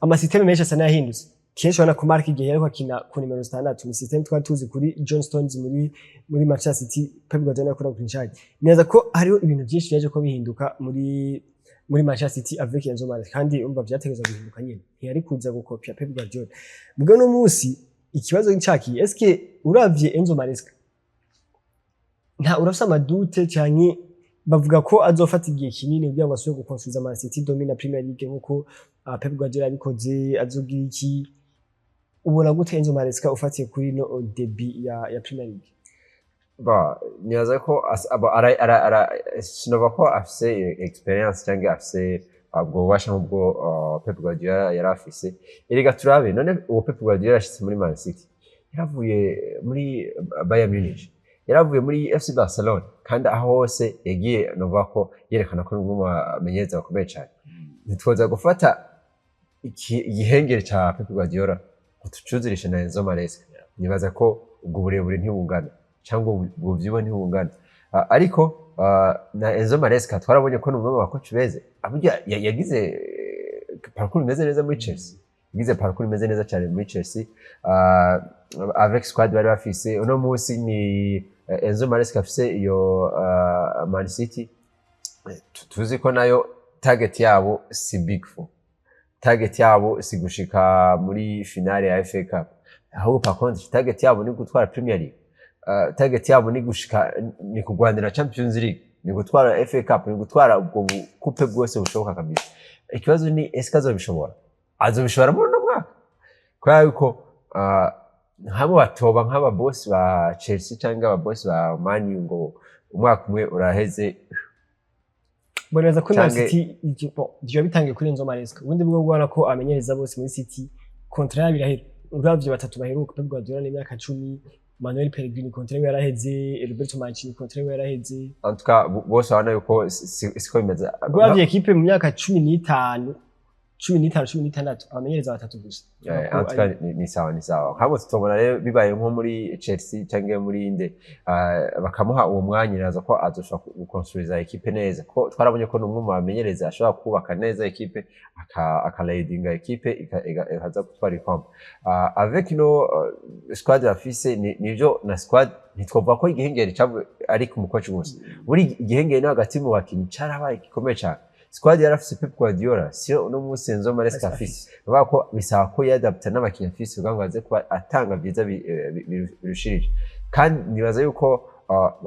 ama système menshi asa n'ayahindutse. Kenshi urabona ko Marc igihe ariko akina ku nimero 6, ni système twari tuzi kuri John Stones muri Manchester City, Pep Guardiola yakunda gukinisha hagati. Neza ko hariho ibintu byinshi byaje ko bihinduka muri Manchester City avec Enzo Maresca, kandi umva vyategerezwa guhinduka nyene, ntiyari kuza gukopia Pep Guardiola. Mbwa no munsi ikibazo ncakiye, eske uravye Enzo Maresca nta urafise ama doutes, canke bavuga ko azofata igihe kinini kugira ngo asubire gukonstruiza Man City domina Premier League nkuko Pep Guardiola yabikoze, azogira iki? Ubona gute Enzo Maresca ufatiye kuri no début ya Premier League? Ba nibaza ko aba sinova ko afise expérience cyangwa afise ubwo bubasha nk'ubwo Pep Guardiola yari afise. Erega turabe none uwo Pep Guardiola yashitse muri Man City yaravuye muri Bayern Munich, yaravuye muri FC Barcelona, kandi aho hose yagiye novuga ko yerekana ko ari umwe mu bamenyereza bakomeye cyane. Ntitwoza gufata igihengeri ca Pep Guardiola ngo tucuzurishe na Enzo Maresca. Nibaza ko ubwo burebure ntibungana cyangwa ubwo byibo ntibungana. Ariko na Enzo Maresca twarabonye ko ni umwe mu bakoci beza. Burya yagize parcours imeze neza muri Chelsea, yagize parcours imeze neza cyane muri Chelsea avec squad bari bafise. Uno munsi ni Enzo Maresca afise iyo Man City. Tuzi ko nayo target yabo si Big Four, target yabo si gushika muri finale ya FA Cup, ahubwo par contre target yabo ni gutwara Premier League, target yabo ni gushika, ni kugwanira Champions League, ni gutwara FA Cup, ni gutwara ubwo coupe bwose bushoboka kabisa. Ikibazo ni eske azobishobora? Azobishobora muri uno mwaka? Kubera yuko hamwe batoba nk'ababosi ba Chelsea cyangwa ababosi ba Man U ngo umwaka umwe uraheze. Boneza ko Man Canke City bon, ivyo bitangiye kuri Enzo Maresca, ubundi bwo ubona ko amenyereza bose muri City contrat yabo irahera. Uravye batatu baheruka, Pep Guardiola n'imyaka 10, Manuel Pellegrini contrat yiwe yaraheze, Roberto Mancini contrat yiwe yaraheze. En tout cas bose urabona yuko siko bimeze. Uravye équipe mu myaka 15, 15, 16, abamenyereza batatu gusa. En tout cas ni sawa, ni sawa. Nk'abo tutobona rero bibaye nko muri Chelsea cyangwa muri inde, bakamuha uwo mwanya, naza ko azoshobora gukonstruiza équipe neza, ko twarabonye ko ni umwe mu bamenyereza ashobora kubaka neza équipe, akaladinga équipe ikaza gutwara ikombe avec no squad afise. Nivyo na squad ntitwovuga ko igihengeri ari ku mukoci gusa. Buri igihengeri no hagati mu bakinyi carabaye gikomeye cane. Squad yarafise Pep Guardiola siyo uno munsi Enzo Maresca afise. Bavuga ko bisaba ko yadapta n'abakinyi afise kugira ngo aze kuba atanga vyiza birushirije. Kandi nibaza yuko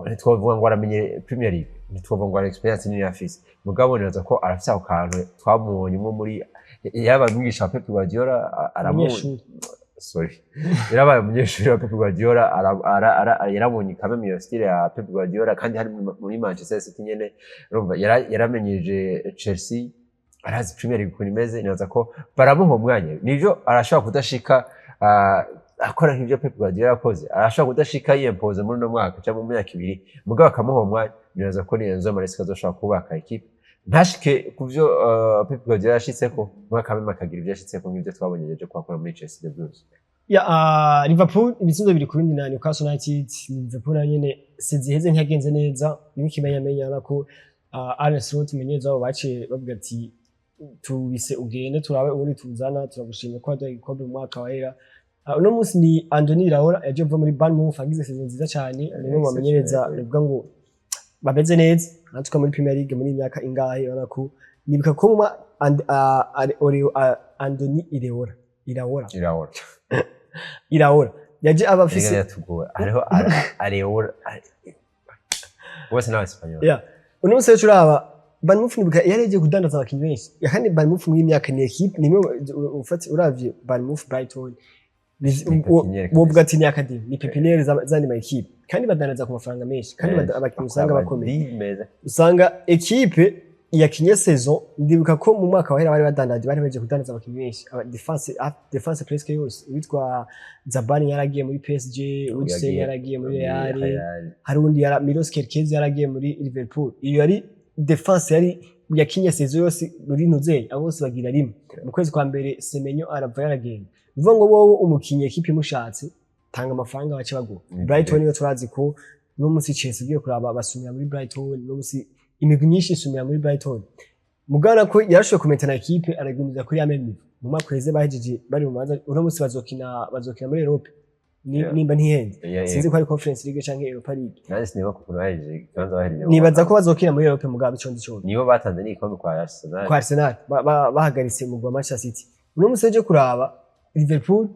ntitwovuga ngo aramenye Premier League, ntitwovuga ngo ara expérience nini afise, mugabo nibaza ko arafise ako kantu twamubonye umwe muri yaba umwigisha wa Pep Guardiola aramu Umunyeshuri. Sorry, yarabaye umunyeshuri wa Pep Guardiola, yarabonye kameme iyo style ya Pep Guardiola, kandi hari muri Manchester City nyene. Urumva yaramenyeje Chelsea, arazi Premier League ukuntu imeze. Nibaza ko baramuha umwanya, nivyo arashobora kudashika akora nk'ivyo Pep Guardiola yakoze, arashobora kudashika yiyempoza muri uno mwaka cyangwa mu myaka 2, mugabo bakamuha umwanya. Nibaza ko ni Enzo Maresca azoshobora kubaka équipe ntashike ku byo Pep Guardiola yashitseko, mwaka kameme akagira ibyo yashitseko nk'ivyo twabonye ejo kwakora muri Chelsea the Blues. Ya, Liverpool ibitsindo 2-2 na Newcastle United. Liverpool nayo nyene seziheze ntiyagenze neza, n'ikimenyamenya urabona ko Arne Slot umumenyereza wabo baciye bavuga ati tubise ugende turabe ubundi tuzana, turagushimye ko waduhaye igikombe mu mwaka wahera. Uno munsi ni Andoni Iraola yaje kuva muri Bournemouth, agize saison nziza cyane, ni umwe mu bamenyereza bivuga ngo bameze neza natwe muri Premier League muri iyi myaka ingahe. Urabona ko nibuka ko mu Andoni Iraola Iraola. Iraola yaje aba Erega afise yatugoye, hariho Areola, bose n'Abasipanyoli. Yeah. Uno munsi rero turaba Bournemouth, nibuka yari yagiye kudandaza abakinyi benshi. Kandi Bournemouth muri iyi myaka ni équipe, ni imwe ufati uravye Bournemouth, Brighton, Ni pépinière. wovuga ati ni academy, ni pépinière z'andi ma équipe, kandi badandaza ku mafaranga menshi, kandi abakinyi usanga bakomeye. Meza. Usanga équipe yakinye saison, ndibuka ko mu mwaka wahera bari badandaje, bari baje kudandaza abakinyi benshi, aba défense, défense presque yose. Uwitwa Zabarnyi yaragiye muri PSG, Wilson yaragiye muri Real, hari undi yara Milos Kerkez yaragiye muri Liverpool. Iyo yari défense yari yakinye saison yose muri Nuzey, abo bose bagira rimwe mu kwezi kwa mbere Semenyo arava, yaragenda. Bivuga ngo wowe umukinyi équipe imushatse, tanga amafaranga bace baguha. Brighton yo turazi ko no munsi Chelsea ugiye kuraba basumira muri Brighton, no munsi imigwi myinshi isumira muri Brighton. Mugana ko yarashoboye kumentana équipe, arayigumiza kuri ya même niveau. Mu mwaka uheze bahejeje bari mu manza, uno munsi bazokina muri Europe. Nimba ntihenze, sinzi ko ari Conference League canke Europa League. Nanjye sinibuka ukuntu bahejeje ikibanza bahejeje. Nibaza ko bazokina muri Europe, mugabo ico nzi cyo Nibo batanze n'igikombe kwa Arsenal. Kwa Arsenal bahagaritse mu wa Manchester City. Uno munsi uje kuraba Liverpool,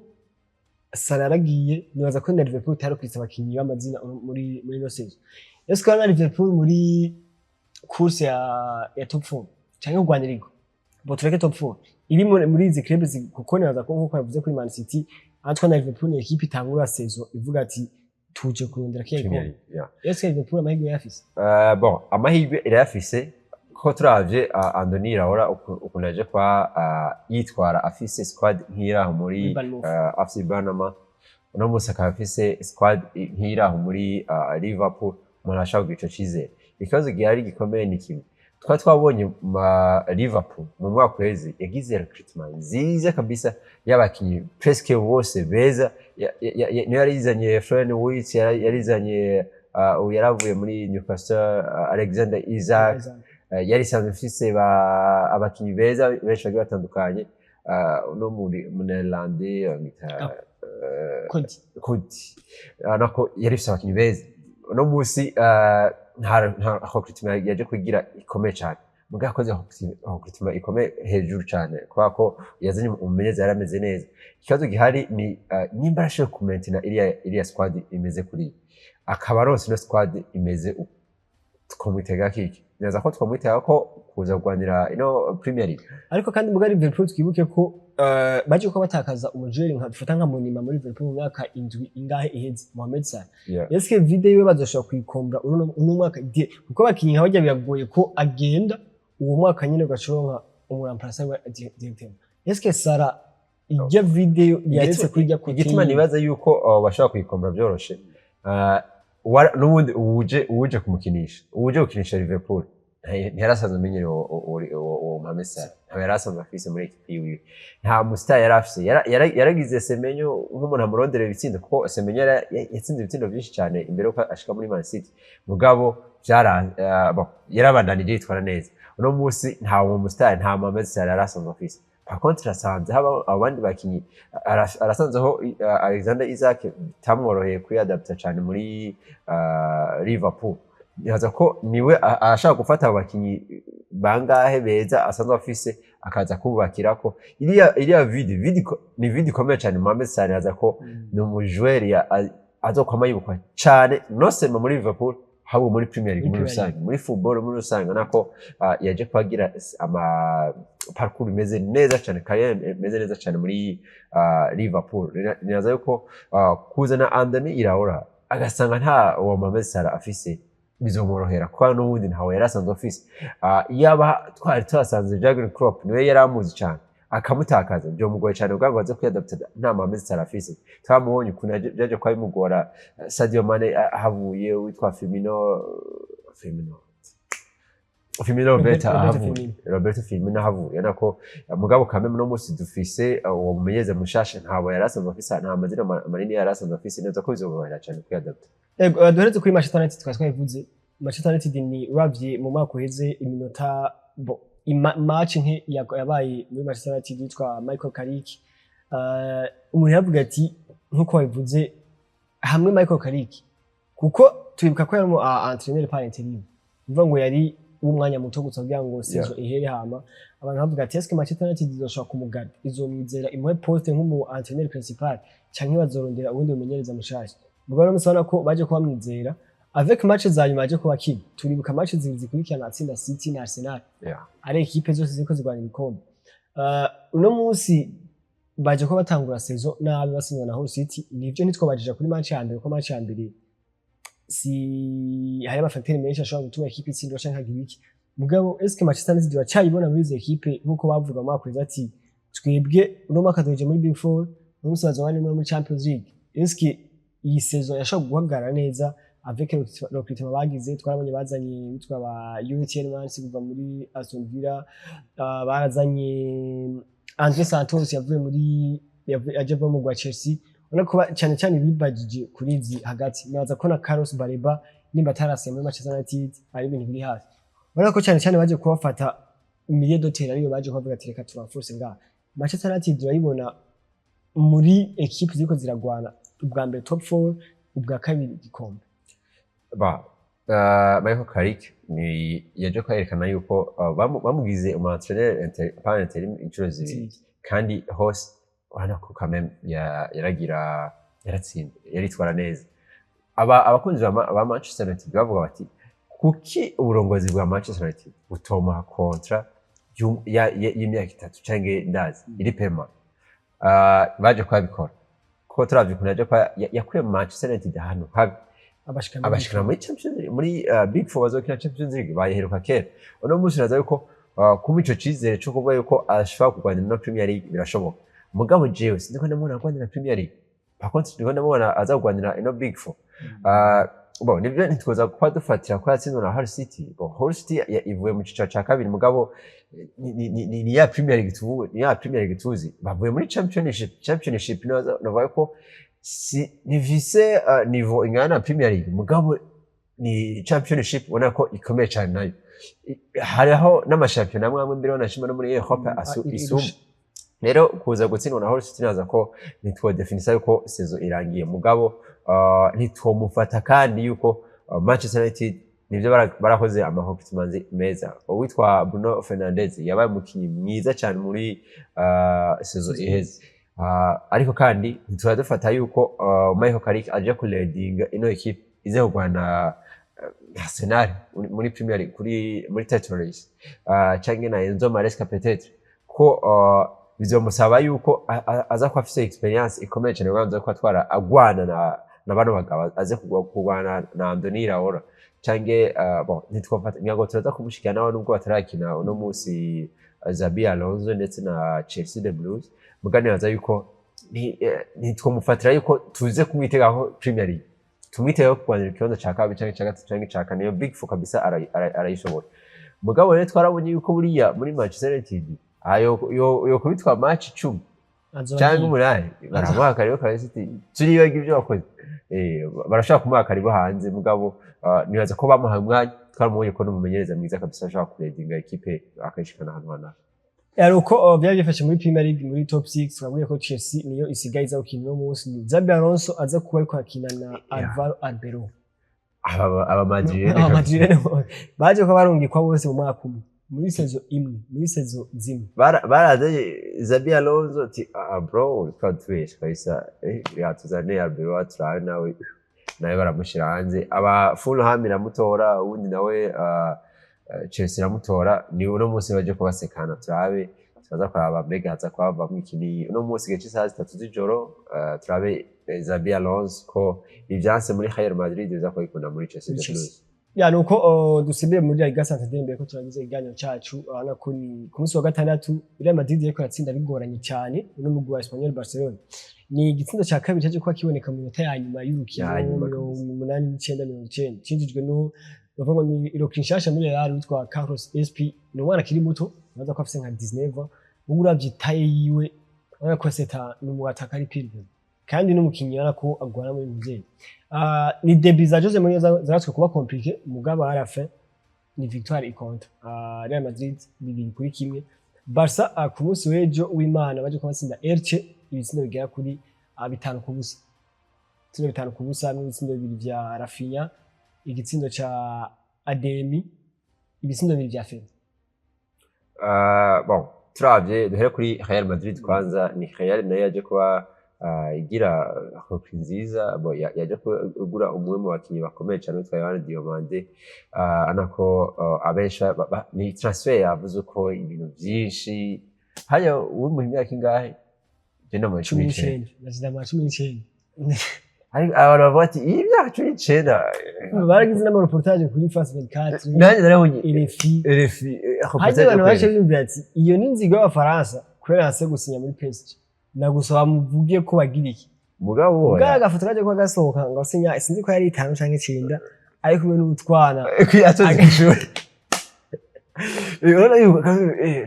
Salah yaragiye, nibaza ko na Liverpool itarukwitse abakinyi b'amazina muri ino saison. Ese ko na Liverpool muri course ya top 4 canke kurwanira igo bo, tureke top 4, iri muri izi club, kuko nibaza ko nkuko yavuze kuri Man City, Antoine, na Liverpool ni équipe itangura saison ivuga ati tuje kurondera kiya Premier gikombe. League, yeah. Ese Liverpool amahirwe yafise? Bon, amahirwe irayafise, ko turavye Andoni Iraola ukuntu yaje kwa yitwara afise squad nk'iraho muri Bournemouth. FC Bournemouth, uno munsi akaba afise squad nk'iraho muri Liverpool, umuntu ashobora kugira ico cizere. Ikibazo gihari gikomeye ni kimwe twari twabonye, ma Liverpool mu mwaka uheze yagize recruitment nziza kabisa y'abakinyi presque bose beza. Niyo yarizanye Florian Wirtz, yarizanye uyu yaravuye muri Newcastle, Alexander Isak, yari isanzwe ifise abakinyi beza benshi bagiye batandukanye, no muri Munelande bamwita Cody. Cody. Nako yari ifise abakinyi beza. Uno munsi nta recruitment yaje kugira ikomeye cyane, mugabo yakoze recruitment ikomeye hejuru cyane, kubera ko yazanye umumenyereza yari ameze neza. Ikibazo gihari ni nimba arashoboye kumentina iriya squad imeze kuriya, akaba aronse ino squad imeze uko, twamwitega kiki? Neza ko twamwitega ko kuza kurwanira ino Premier League. Ariko kandi muga Liverpool twibuke ko baje ko batakaza umujeri nka dufata nka Monima muri Liverpool mu myaka 7 ingahe iheze, Mohamed Salah. Eske vide yiwe bazoshobora kuyikombra uno mwaka kuko abakinyi nka barya biragoye ko agenda uwo mwaka nyene ugacoronka umu remplaçant we directement. Eske Salah ijya vide yaretse kuri ijya côté? Igituma nibaza yuko bashobora kuyikombra byoroshe, n'ubundi uwuje kumukinisha, uwuje gukinisha Liverpool ntiyari asanzwe amenyereye uwo Mohamed Salah, ntabwo yari asanzwe afise muri équipe yiwe, nta mu star yari afise. Yaragize Semenyo nk'umuntu amuronderera ibitsindo, kuko Semenyo yatsinze ibitsindo byinshi cyane imbere yuko ashika muri Man City, mugabo bon, yarabandanije yitwara neza. Uno munsi nta uwo mu star, nta Mohamed Salah yari asanzwe afise. Par contre asanze haba abandi bakinyi, arasanzeho Alexander Isak bitamworoheye kwiyadapta cyane muri Liverpool. Nibaza ko niwe arashaka gufata abo bakinyi bangahe beza asanzwe afise, akaza kubakirako iriya vide ni vide ikomeye cyane. Mohamed Salah nibaza ko ni umu joueur azokwama yibukwa cyane, non seulement muri Liverpool, ahubwo muri Premier League muri Muri Premier rusange, muri football muri rusange. Nako yaje kuhagira ama parcours imeze neza cyane, carrière imeze neza cyane muri Liverpool. Nibaza yuko kuzana Andoni Iraola agasanga nta uwo Mohamed Salah afise bizomworohera, kuko n'ubundi ntawe yari asanzwe afise. Yaba twari tuhasanze Jurgen Klopp, niwe yari amuzi cyane, akamutakaza byomugoye cyane kugira ngo aze kwiyadapta nta Mohamed Salah afise. Twamubonye ukuntu byaje kuba bimugora, Sadio Mane ahavuye, witwa Firmino Roberto Roberto ahavuye. Firmino. Roberto Firmino ahavuye nako mugabo kame no munsi dufise uwo mumenyereza mushasha, ntabwo yari asanzwe afise, nta mazina manini yari asanzwe afise neza, ko bizomworohera cyane kwiyadapta. Ego, duhereze kuri Manchester United twari twabivuze. Manchester United ni uravye mu mwaka uheze iminota bo match nke yabaye muri Manchester United yitwa Michael Carrick. Umuntu yavuga ati, nkuko wabivuze, hamwe Michael Carrick, kuko twibuka ko yari umu entraîneur par intérim, bivuga ngo yari w'umwanya muto gusa kugira ngo saison ihere. Hama abantu bavuga ati: "Eske Manchester United izoshobora kumugana, izomwizera imuhe poste nk'umu entraîneur principal, canke bazorondera uwundi mumenyereza mushasha?" Ubwo rero musabona ko baje kuba bamwizera avec match za nyuma, baje kuba bakina. Turibuka match zibiri zikurikirana atsinda City na Arsenal, ari ekipe zose ziriko zirwanira ibikombe. Uno munsi baje ko batangura saison nabi, batsindwa na Hull City. Nivyo, ntitwabajija kuri match ya mbere, ko match ya mbere si hari ama facteurs menshi ashobora gutuma ekipe itsindwa canke hagira iki. Mugabo eske Manchester United bacayibona muri izo ekipe, nkuko bavuga mu mwaka uheze ati: "Twebwe uno mwaka tuje muri Big Four, uno munsi bazoba bari muri Champions League"? Eske iyi saison yashobora guhagarara neza avec recrutement bagize? Twarabonye bazanye witwa ba Youri Tielemans kuva muri Aston Villa, barazanye Andre Santos yavuye muri yaje ava mu rwa Chelsea. Ubona ko cyane cyane bibagije kuri izi hagati. Naza ko na Carlos Baleba nimba atarasiye muri Manchester United ari ibintu biri hafi. Ubona ko cyane cyane baje kubafata milieu de terrain, ariyo baje kubavuga ati: "Reka turenforce ngaha." Manchester United urayibona muri equipe ziriko ziragwana ubwa mbere top 4, ubwa kabiri igikombe? Ba Michael Carrick ni yaje kwerekana yuko bamugize umu entraîneur par intérim inshuro zibiri, kandi hose urabona ko quand même yaragira, yaratsinda, yaritwara neza. Aba abakunzi ba Manchester United bavuga bati: "Kuki uburongozi bwa Manchester United butomuha contrat y'imyaka 3 canke ndazi iri pema?" Baje kuhabikora, ko turavye ukuntu yaje yakuye Manchester United ahantu habi, abashikana abashikana muri Champions League, muri Big Four, bazokina Champions League bayiheruka kera. Uno munsi naza yuko kuma ico cizere co kuvuga yuko ashobora kurwanira no Premier League birashoboka. Mugabo jewe sinzi ko ndamubona arwanira Premier League. Par contre ndiko ndamubona aza kurwanira ino Big Four. Bon, nivyo, ntitwoza kuba dufatira ko yatsinzwe na Hull City. Bon, Hull City ivuye mu cicaro ca kabiri, mugabo ni ya Premier League tuvuwe, ni ya Premier League tuzi. Bavuye muri Championship. Championship novuga ko si ntifise niveau ingana na Premier League, mugabo ni Championship ubona ko ikomeye cyane nayo. Hariho n'amashampiyona amwe amwe mbere banashima no muri Europe isumba. Rero kuza gutsindwa na Hull City, naza ko ntitwodefinisa yuko saison irangiye, mugabo ntitwomufata kandi yuko Manchester United nivyo barakoze ama recrutement meza. Uwitwa Bruno Fernandes yabaye umukinyi mwiza cyane muri saison iheze. Ariko kandi ntitwari dufata yuko Michael Carrick aje kuleadinga ino equipe ize kurwana Arsenal muri Premier League, kuri muri title race, canke na Enzo Maresca peut-être, ko bizomusaba yuko aza kuba afise experience ikomeye cyane, kugira ngo aze kuba atwara agwana na bano bagabo, aze kurwana na Andoni Iraola canke bon, ntitwofata ngira ngo turaza kumushikira nawe, nubwo batarakina uno munsi, Xabi Alonso ndetse na Chelsea the Blues. Mugabo nibaza yuko ntitwomufatira yuko tuze kumwitegaho Premier League, tumwitegaho kurwanira ikibanza ca kabiri canke ca gatatu canke ca kane. Iyo Big Four kabisa arayishoboye. Mugabo rero twarabonye yuko buriya muri Manchester United ayo yo kubitwa match 10 Azoba canke agiye. 8, baramuha karibu kabisa, ati: "Turibaga ibyo wakoze." Barashobora kumuha karibu hanze, mugabo nibaza ko bamuhaye umwanya. Twaramubonye ko n'umumenyereza mwiza kabisa, ashobora kuleadinga ekipe akayishikana ahantu hanaka. Yari uko byari byifashe muri Premier League, muri top 6. Twabwiye ko Chelsea niyo isigaye iza gukina uno munsi. Ni Xabi Alonso aza kuba ariko akina na Alvaro Arbeloa. Aba Madrid. Aba Madrid baje kuba barungikwa bose mu mwaka umwe, muri saison imwe, muri saison zimwe. Barazanye Xabi Alonso ati: "Ah bro, twatubesha kabisa, yatuzaniye Arbeloa turabe." Nawe baramushyira hanze. Aba Fulham iramutora, uwundi nawe Chelsea iramutora. Ni uno munsi baje kubasekana, turabe, turaza kuraba mbega haza kuhavamwo ikini uno munsi igihe c'isaha 3 z'ijoro. Turabe Xabi Alonso ko ivyanse muri Real Madrid biza kubikunda muri Chelsea Muri the Chelsea. Blues. Ya, nuko dusubire muri La Liga Santander mbere ko turangiza ikiganiro cacu. Urabona ko ni ku munsi wa gatandatu Real Madrid yariko iratsinda bigoranye cyane uno mugwi wa Espanyol Barcelona. Ni igitsindo ca kabiri caje kuba kiboneka mu minota ya nyuma y'urukino, Ya nyuma. 89, 90, cinjijwe no bavuga ngo ni recrue nshasha muri Real witwa Carlos Espi. Ni umwana akiri muto, ubaza ko afise nka 19 ans. Ubu uravye taille yiwe, urabona ko seta ni umu attaquant ari pire, kandi n'umukinyi ubona ko agwana muri muvyeyi. Ni début za Jose Mourinho zaratswe kuba compliqué, mugabo à la fin ni victoire ikonta. Real Madrid 2-1. Barca ku munsi w'ejo w'Imana baje kubatsinda Elche. ibitsindo bigera kuri 5-0, ibitsindo 5-0, hamwe ibitsindo bibiri vya Raphinha, igitsindo ca Adeyemi, ibitsindo bibiri vya Ferri. Bon, turavye duhere kuri Real Madrid kwanza. Ni Real nayo yaje kuba igira recrue nziza. Bon, yaje kugura umwe mu bakinyi bakomeye cyane witwa Yohane Diomande, anako abenshi ni transfer yavuze ko ibintu vyinshi haya. Uri mu myaka ingahe? Je no mu cumi 19. N'icenda na 19. Ariko abantu bavuga ati iyi myaka 19. Baragize n'amareportage kuri France 24. Nanjye narabonye. RFI. RFI. Hajya abantu baje biyumvira ati iyo ni inzigo y'Abafaransa kubera hase gusinya muri PSG, nagusaba muvuge ko bagira iki. Mugabo ubwo agafoto kaje kuba gasohoka ngo asinya, sinzi ko yari itanu canke icenda, ari kumwe n'utwana. Atoze kw'ishuri. Urabona yuko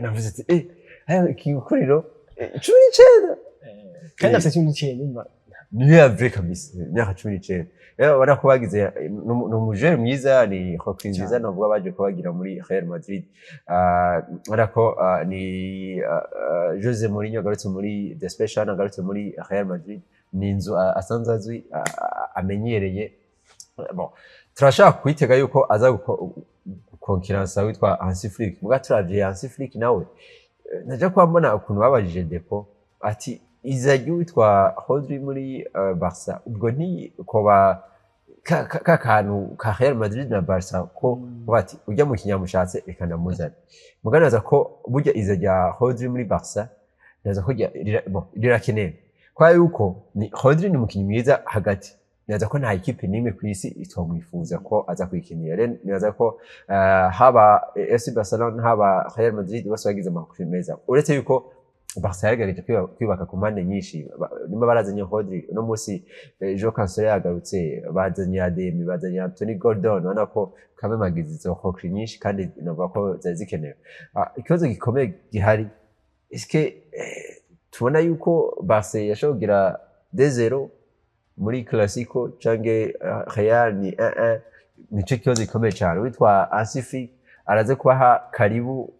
navuze ati aya ikikuriro 19. Kandi afite 19, umva. Niyo yave kabisa imyaka 19. Rero ubona ko bagize ni umujere mwiza, ni recrue nziza navuga baje kubagira muri Real Madrid. Ubona ko ni Jose Mourinho agarutse muri The Special, agarutse muri Real Madrid, ni inzu asanzwe azwi, amenyereye. Bon, turashaka kwitega yuko aza gukonkiransa witwa Hansi Flick. Muga turavye Hansi Flick nawe, naja kuba mbona ukuntu babajije Deco ati iza ry'uwitwa Rodri muri Barca, ubwo ntikoba ka kantu ka Real Madrid na Barca ko bati ujya mu kinyamushatse reka ndamuzane. Muga naza ko burya iza rya Rodri muri Barca naza ko bon, rirakenewe kwa yuko ni Rodri ni umukinnyi mwiza hagati. Nibaza ko nta ekipe n'imwe ku isi itomwifuza ko aza kwikinira. Rero nibaza ko haba FC Barcelona, haba Real Madrid, bose bagize amakuru meza, uretse yuko Barca yagerageje kwibaka ku mpande nyinshi. Nimba barazanye Rodri uno munsi, Joao Cancelo yagarutse, bazanye Adeyemi, bazanye Anthony Gordon, ubona ko kame bagize izo recrue nyinshi kandi navuga ko zari zikenewe. Ikibazo gikomeye gihari, eske tubona yuko Barca yashobora kugira 2-0 muri Clasico canke Real ni 1-1? Nico kibazo gikomeye cyane. Witwa Hansi Flick araze kubaha karibu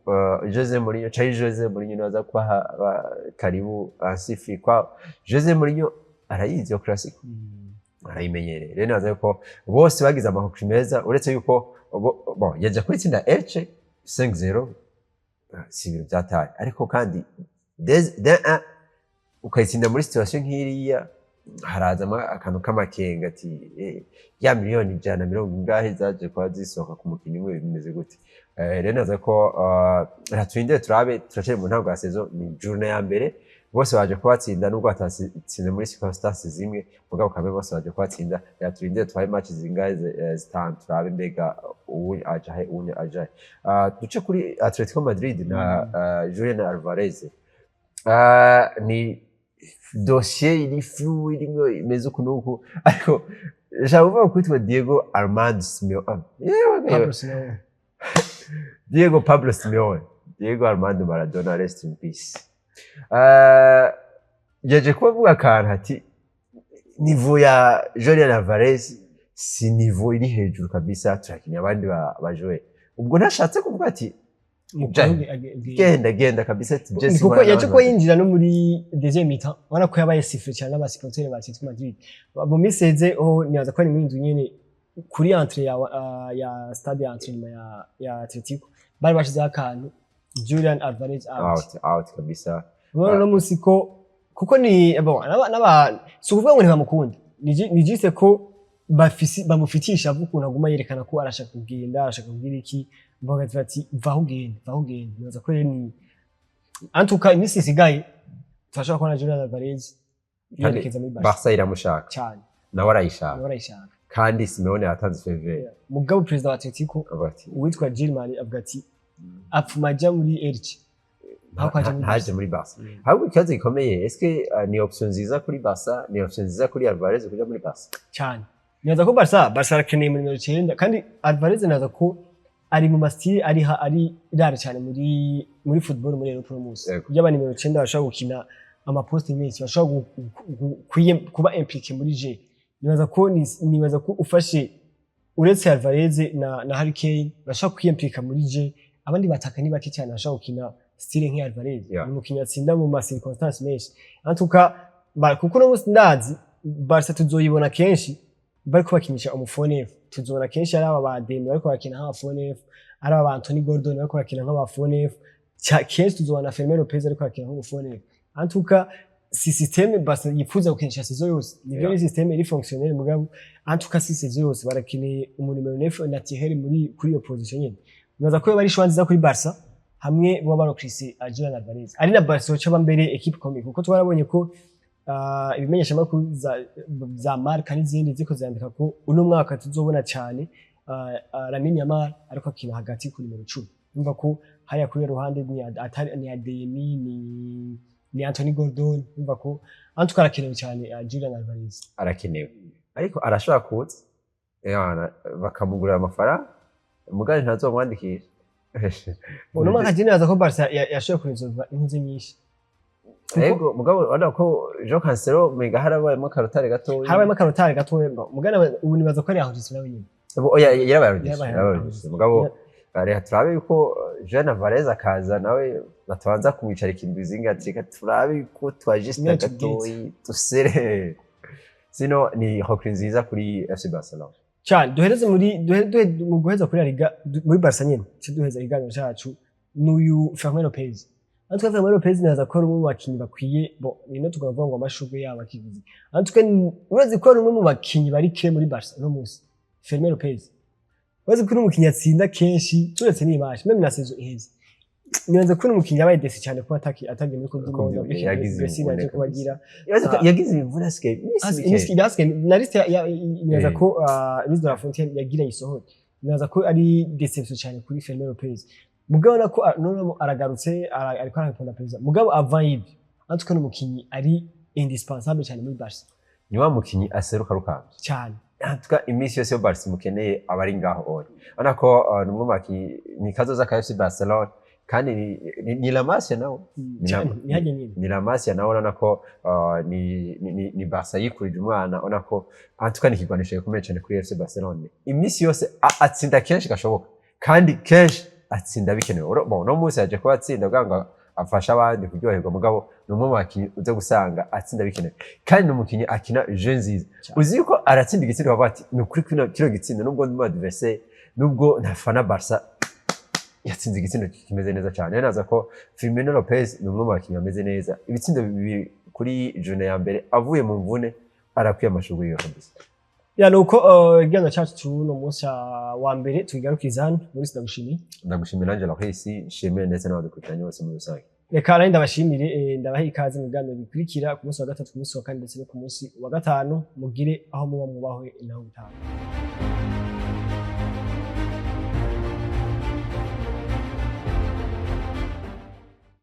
Jose Mourinho, canke Jose Mourinho niwe aza kubaha karibu Hansi Flick? Kwa Jose Mourinho arayizi iyo Clasico, arayimenyereye. Rero nibaza yuko bose bagize amakuru meza, uretse yuko bon, yaja kwitsinda Elche 5-0, si ibintu byataye, ariko kandi de 1 ukayitsinda muri situation nk'iriya, harazamo akantu k'amakenga ati ya miliyoni ijana mirongo ingahe zaje kuba zisohoka ku mukinnyi umwe bimeze gute? Rero naza ko reka turindire turabe, turacari mu ntango ya saison, ni journée ya mbere. Bose baje kubatsinda nubwo batatsinze muri circonstances zimwe, mugabo kamwe bose baje kubatsinda. Reka turindire turabe match zingahe, zitanu, turabe mbega uwu ajahe, uwundi ajahe. Duce kuri Atletico Madrid na Julian Alvarez. Ni dossier iri flou, irimwo imeze uku n'uku, ariko nshaka kuvuga kwitwa Diego Armando Simeone. Yewe, Pablo Simeone. Diego Pablo Simeone, Diego Armando Maradona, rest in peace. Yaje kuba avuga akantu ati niveau ya Julian Alvarez si niveau iri hejuru kabisa, turakeneye abandi ba joueur. Ubwo ntashatse kuvuga ati genda genda kabisa, ati Ni Jesse kuko mbona yaje n'abandi ko yinjira no muri deuxième mi-temps, ubona ko yabaye sifflé cyane n'abasupporters ba Atletico Madrid mu minsi iheze. Oh, nibaza ko ari muri inzu nyene kuri entrée ya stade ya entraînement ya Atletico bari bashizeho akantu "Julian Alvarez out". Out out kabisa. Ubona no munsi ko kuko ni bon, n'aba si ukuvuga ngo ntibamukunda, ni juste ko bafisi bamufitiye ishavu ukuntu aguma yerekana ko arashaka kugenda, arashaka kugira iki, bavuga ati vaho ugende, vaho ugende. Nibaza ko rero ni antuka iminsi isigaye turashobora kubona Julian Alvarez Kandi yerekeza muri Barca. Barca iramushaka. Cyane. Nawe arayishaka. Nawe arayishaka. Kandi Simeone yatanze feu vert. Mugabo perezida wa Atletico avuga ati uwitwa Gilman avuga ati apfuma ajya muri Elche aho kwaja muri ntaje muri Barca. Ahubwo ikibazo gikomeye, eske ni option nziza kuri Barca, ni option nziza kuri Alvarez kuja muri Barca? Cyane. Nibaza ko Barca arakeneye muri nimero 9, kandi Alvarez nibaza ko ari mu ma style ari rare cyane muri football muri Europe uno munsi. Yaba nimero 9 bashobora gukina amaposte menshi, bashobora kuba impliqué muri jeu. Nibaza ko ufashe uretse Alvarez na Harry Kane bashobora kwiyimplika muri jeu, abandi bataka ni bake cyane bashobora gukina. style nk'iya Alvarez. Ni umukinyi atsinda mu ma circonstances menshi. En tout cas, kuko uno munsi ndazi Barca tuzoyibona kenshi bariko bakinisha umu faux neuf. Tuzobona kenshi ari aba ba Dembele bariko barakina nk'aba faux neuf, ari aba ba Anthony Gordon bariko barakina nk'aba faux neuf. Kenshi tuzobona Fermin Lopez ariko arakina nk'umu faux neuf. En tout cas, si système Barca yifuza gukinisha saison yose, nivyo, ni système iri fonctionnelle, mugabo en tout cas si saison yose barakeneye umu numéro 9 naturel muri kuri iyo position nyene. Nibaza ko yoba ari choix nziza kuri Barca hamwe boba barokrisi Julian Alvarez, ari na Barca yoca mbere équipe ikomeye, kuko twarabonye ko ibimenyeshamakuru za Marca n'izindi ziko zandika ko uno mwaka tuzobona cyane Lamine Yamal ariko akina hagati ku nimero 10. Numva ko hariya kuri ruhande ni atari ni Adeyemi, ni Anthony Gordon. Numva ko en tout cas arakenewe cyane, Julian Alvarez. Arakenewe, ariko arashobora kuza, yana, bakamugurira amafaranga, mugari ntazomwandikisha. Uno mwaka je nibaza ko Barca yashoboye kuresolva intuze nyinshi. Ego, mugabo urabona ko João Cancelo mega harabayemo akarotare gatoya. Harabayemo akarotare gatoya, mugana ubu nibaza ko ari aho nawe nyine. Oya, yarabaye arudishe. Yarabaye yarabaye arudishe. Arudishe, mugabo reka turabe yuko Julian Alvarez akaza nawe batabanza kumwicarika indwi ati reka turabe ko twajista Niyo gatoyi dusere, sino ni recrue nziza kuri FC Barcelona. Cyane. Duhereze muri duhe, duhe, mu guheza kuri La Liga, muri Barca nyene, cyo duheza ikiganiro cacu n'uyu Fermin Lopez. En tout cas, Fermin Lopez naza ko ari umwe mu bakinyi bakwiye, bon, nino tukavuga ngo amashurwe yabo akigize. En tout cas, urazi ko ari umwe mu bakinyi bari ke muri Barca uno munsi. Fermin Lopez, urazi ko ari umukinyi atsinda kenshi, turetse n'imashi même na saison iheze. Nibaza ko ari umukinyi yabaye déçu cyane kuba atagiye muri Coupe du Monde. Yagize Brésil imvune yaje kuba agira. Yagize yagize imvune, asigaye iminsi mike. Imisi na liste nibaza ko Luis de la Fuente yagira isohore. Nibaza ko ari déception cyane kuri Fermin Lopez, mugabo nako none aragarutse, ariko arabikunda perezida. Mugabo avant y'ibyo, en tout cas, ni umukinyi ari indispensable cyane muri Barca. Ni wa mukinyi aseruka rukambye. Cyane. En tout cas, iminsi yose yo Barca imukeneye aba ari ngaho. Oya, urabona ko ni umwe mu bakinyi ni kazoza ka FC Barcelona, kandi ni La Masia nawe. Cyane, ni hajya nyine. Ni La Masia nawe. Urabona ko ni Barca yikurije umwana. Urabona ko en tout cas ni ikigwanisho gikomeye cyane kuri FC Barcelona. Iminsi yose atsinda kenshi gashoboka, kandi kenshi atsinda bikenewe. Bon, uno munsi yaje kuba atsinda kugira ngo afashe abandi kuryoherwa, mugabo ni umwe mu bakinyi uza gusanga atsinda bikenewe, kandi ni umukinyi akina jeu nziza. Cyane. Uzi yuko aratsinda igitsindo bavuga ati ni ukuri kino gitsindo, nubwo ndi mu adversaire, nubwo ntafana Barca, yatsinze igitsindo kimeze neza cyane. Rero naza ko Firmino Lopez ni umwe mu bakinyi bameze neza, ibitsindo bibiri kuri journée ya mbere avuye mu mvune, arakwiye amashurwe yiwe kabisa. Ya, nuko ikiganiro cyacu tuno munsi wa mbere tukigarukiriza hano muri. Ndagushimiye. Ndagushimira Angela Kwisi, nshimire ndetse n'abadukurikiranye bose muri rusange. Reka nari ndabashimire, ndabaha ikaze mu biganiro bikurikira ku munsi wa gatatu, ku munsi wa kane ndetse no ku munsi wa gatanu. Mugire aho muba, mubahwe, naho gutaha.